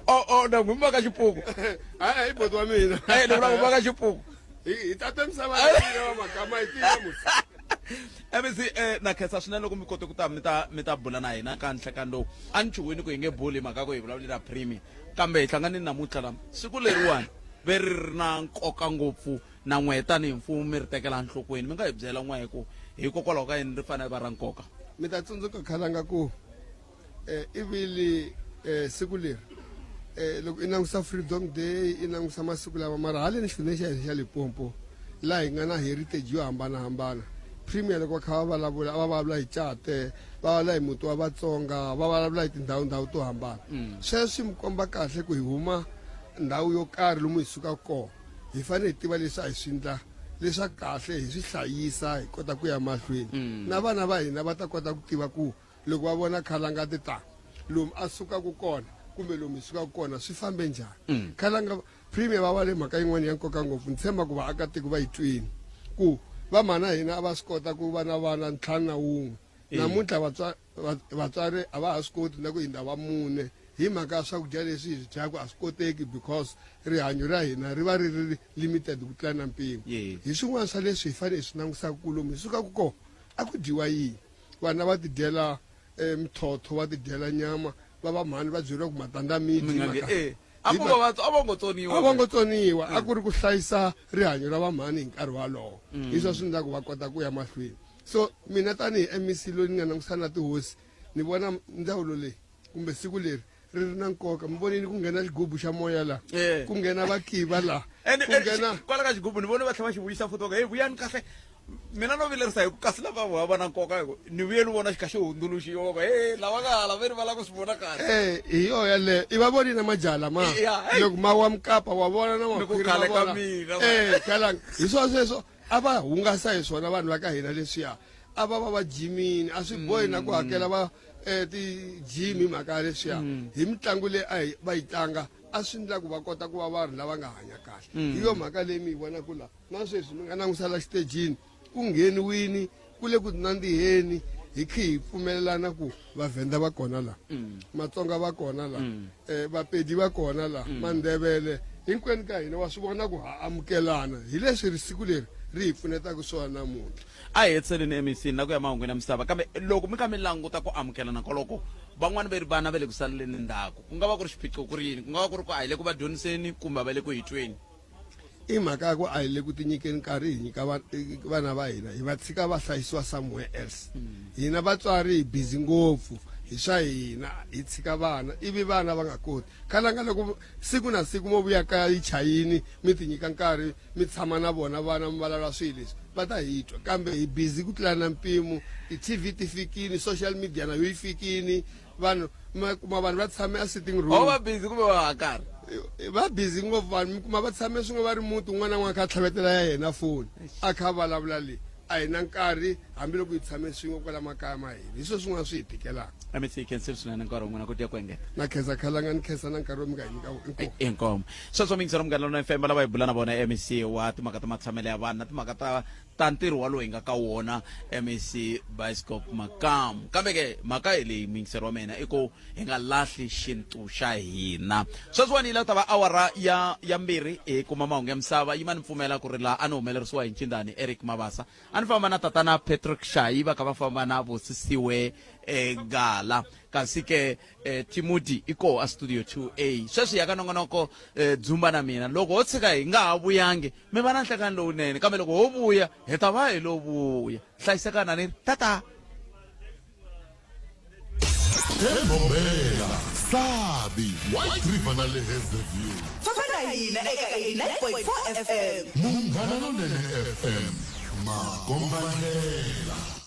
Speaker 6: o o na n'wi va ka xipuku
Speaker 22: a i boti wa mina
Speaker 6: eh ni vula ku va ka xipuku
Speaker 22: hi tata misava leyi magama hi tiva musi
Speaker 6: MEC eh na khensa swinene loko mi kote ku ta mi ta mi ta bula na hina ka nhlekani lowu a ni chuhwini ku hi nge buli hi mhaka ku hi vulavule na premier kambe hi hlanganini namuntlha lama siku leriwani ve ri ri na nkoka ngopfu na n'wehe tanihi mfumo mi ri tekela enhlokweni mi nga hi byela n'wehe ku hikokwalaho ka yini ri fanele va ra nkoka
Speaker 22: mi ta tsundzuka khalanga ku eh, ivili eh, siku leri eh, loko i langusa freedom day i langusa masiku lama mara haleni xifundzheni xa hina xa limpopo laha hi nga na heritage yo hambanahambana premier loko va kha va vulavula a va vulavula hi cate va vulavula hi muti wa vatsonga va vulavula hi tindhawu-ndhawu to hambana sweswi mi komba kahle ku hi huma ndhawu yo karhi lomu hi sukaka kona hi fanele hi tiva leswi a hi swi ndla leswa kahle hi swi hlayisa hi kota ku ya mahlweni mm. na vana va hina va ta kota ku tiva ku loko va vona khalanga ti ta lomu a sukaka kona kumbe lomu hi sukaka kona swi fambe njhani mm. khalanga premier va va le mhaka yin'wana ya nkoka ngopfu ni tshemba ku vaakatiko va yi twini ku vamhana hina a va swi kota ku va na vana ntlhanu na wun'we namuntlha vatswari a va ha swi koti na ku hindza va mune hi mhaka ya swakudya leswi hi swi dyaka a swi koteki because rihanyo ra hina ri va ri ri limited ku tlula na mpimo hi swin'wana swa leswi hi fanele hi swi langutisaka ku lomu hi sukaka kona a ku dyiwa yini vana va tidyela um mithotho va tidyela nyama va va mhani va byeriwa ku matandza mi dyi
Speaker 6: mhaka a ku va a va ngo tsoniwa
Speaker 22: a va ngo tsoniwa a ku ri ku hlayisa rihanyo ra vamhani hi nkarhi walowo hi swa swi endlaku va kota ku ya mahlweni so mina tanihi mec loyi ni nga langusana na tihosi ni vona ndzawulo leyi kumbe siku leri ri ri na nkoka mi vonile ku nghena xigubu xa moya la eh. ku nghena vakiva la
Speaker 6: ku nghena kwala ka xigubu ni vone va tlhela va xi vuyisa futhi va ku hey vuyani kahle mina no vilerisa hi ku kasi lava va va na nkoka hi ku ni vuye ni vona xi kha xi hundzuluxiwa ku he lava nga hala ve ri va lava ku swi vona kahle
Speaker 22: eh hi yo yaleyo i va vonile majaha lama loko ma wa mukapa wa vona na
Speaker 6: makhwiri ma vona
Speaker 22: eh kalanga hi swona sweswo a va hungasa hi swona vanhu va ka hina leswiya a va va va jimini a swi bohi na ku hakela va eh, ti-gym hi mhaka ya leswiya mm. hi mitlangu leyi a va yi tlanga a swi ndla ku va kota ku va vanhu lava nga hanya kahle mm. hi yo mhaka leyi mi yi vonaka la na sweswi mi nga langusa la xitejini ku ngheniwini ku le ku nandziheni hi khe hi pfumelelana ku vavhenda va kona la mm. matsonga va kona la um vapedi va kona la mm. mandevele hinkwenu ka hina wa swi vona ku ha amukelana hi leswi ri siku leri ri hi pfunetaka swona namuntlha
Speaker 6: a hi hetiseleni mec na ku ya mahungwini ya misava kambe loko mi kha mi languta ku amukelana koloko van'wani ve ri vana va le ku saleleni ndzhaku ku nga va ku ri xiphiqo ku ri yini ku nga va ku ri ku a hi le ku va dyondziseni kumbe va le ku hi tweni
Speaker 22: i mhaka ya ku a hi le ku tinyikeni nkarhi hi nyika vana va hina hi va tshika va hlayisiwa somewhere else hina vatswari hi busy ngopfu hi swa hina hi tshika vana ivi vana va nga koti khalanga loko siku na siku mo vuya kaya yi chayini mi ti nyika nkarhi mi tshama na vona vana mi vulavula swilo leswi va ta hi twa kambe hi busy ku tlula na mpimo ti-tv ti fikini social media na yo yi fikini vanhu ma kuma vanhu va tshame a sitting room
Speaker 6: o va busy kumbe va ha karhi
Speaker 22: va busy ngopfu vanhu mi kuma va tshame swin'we va ri muti un'wana na un'wana a kha a tlhavetela ya yena foni a kha a vulavula leyi a hi na nkarhi hambiloko hi tshame swin'we kwala makaya ma hina hi swo swin'wana swi hi tikelaka
Speaker 6: mec hi khensile swinene nkarhi wun'wana ku dya ku engeta
Speaker 22: na khensa khalanga ni khensa na nkarhi lowu mi nga hi nyika inkomu
Speaker 6: inkomu sweswo mingiselo munghana lona fm lava hi bula na vona mec wa timhaka ta matshamelo ya vanhu na timhaka ta ta ntirho walowu hi nga ka wona mec bioscope makamu kambe ke mhaka hi leyi muyingiseri wa mina i ku hi nga lahli xintu xa hina sweswiwani yi la ta va awara ya ya mbirhi hi kuma mahungu ya misava yima ni pfumela ku ri laha a ni humelerisiwa hi ncindani eric mabasa a ni famba na tatana patrick shayi va kha va famba na vosisiwe eh, gala kasi ke eh, timoti i koho a studio 2a sweswi ya ka nongonoko eh, dzumba na mina loko ho tshika hi nga ha vuyangi mi va na nhlekani lowunene kambe loko ho vuya hi ta va hi lo vuya hlayisekana ni ri tata
Speaker 5: Embombela, Sabi, White River na le Hazyview.
Speaker 8: Famba na hina eka 89.4 FM.
Speaker 5: Munghana Lonene FM. Makombandlela.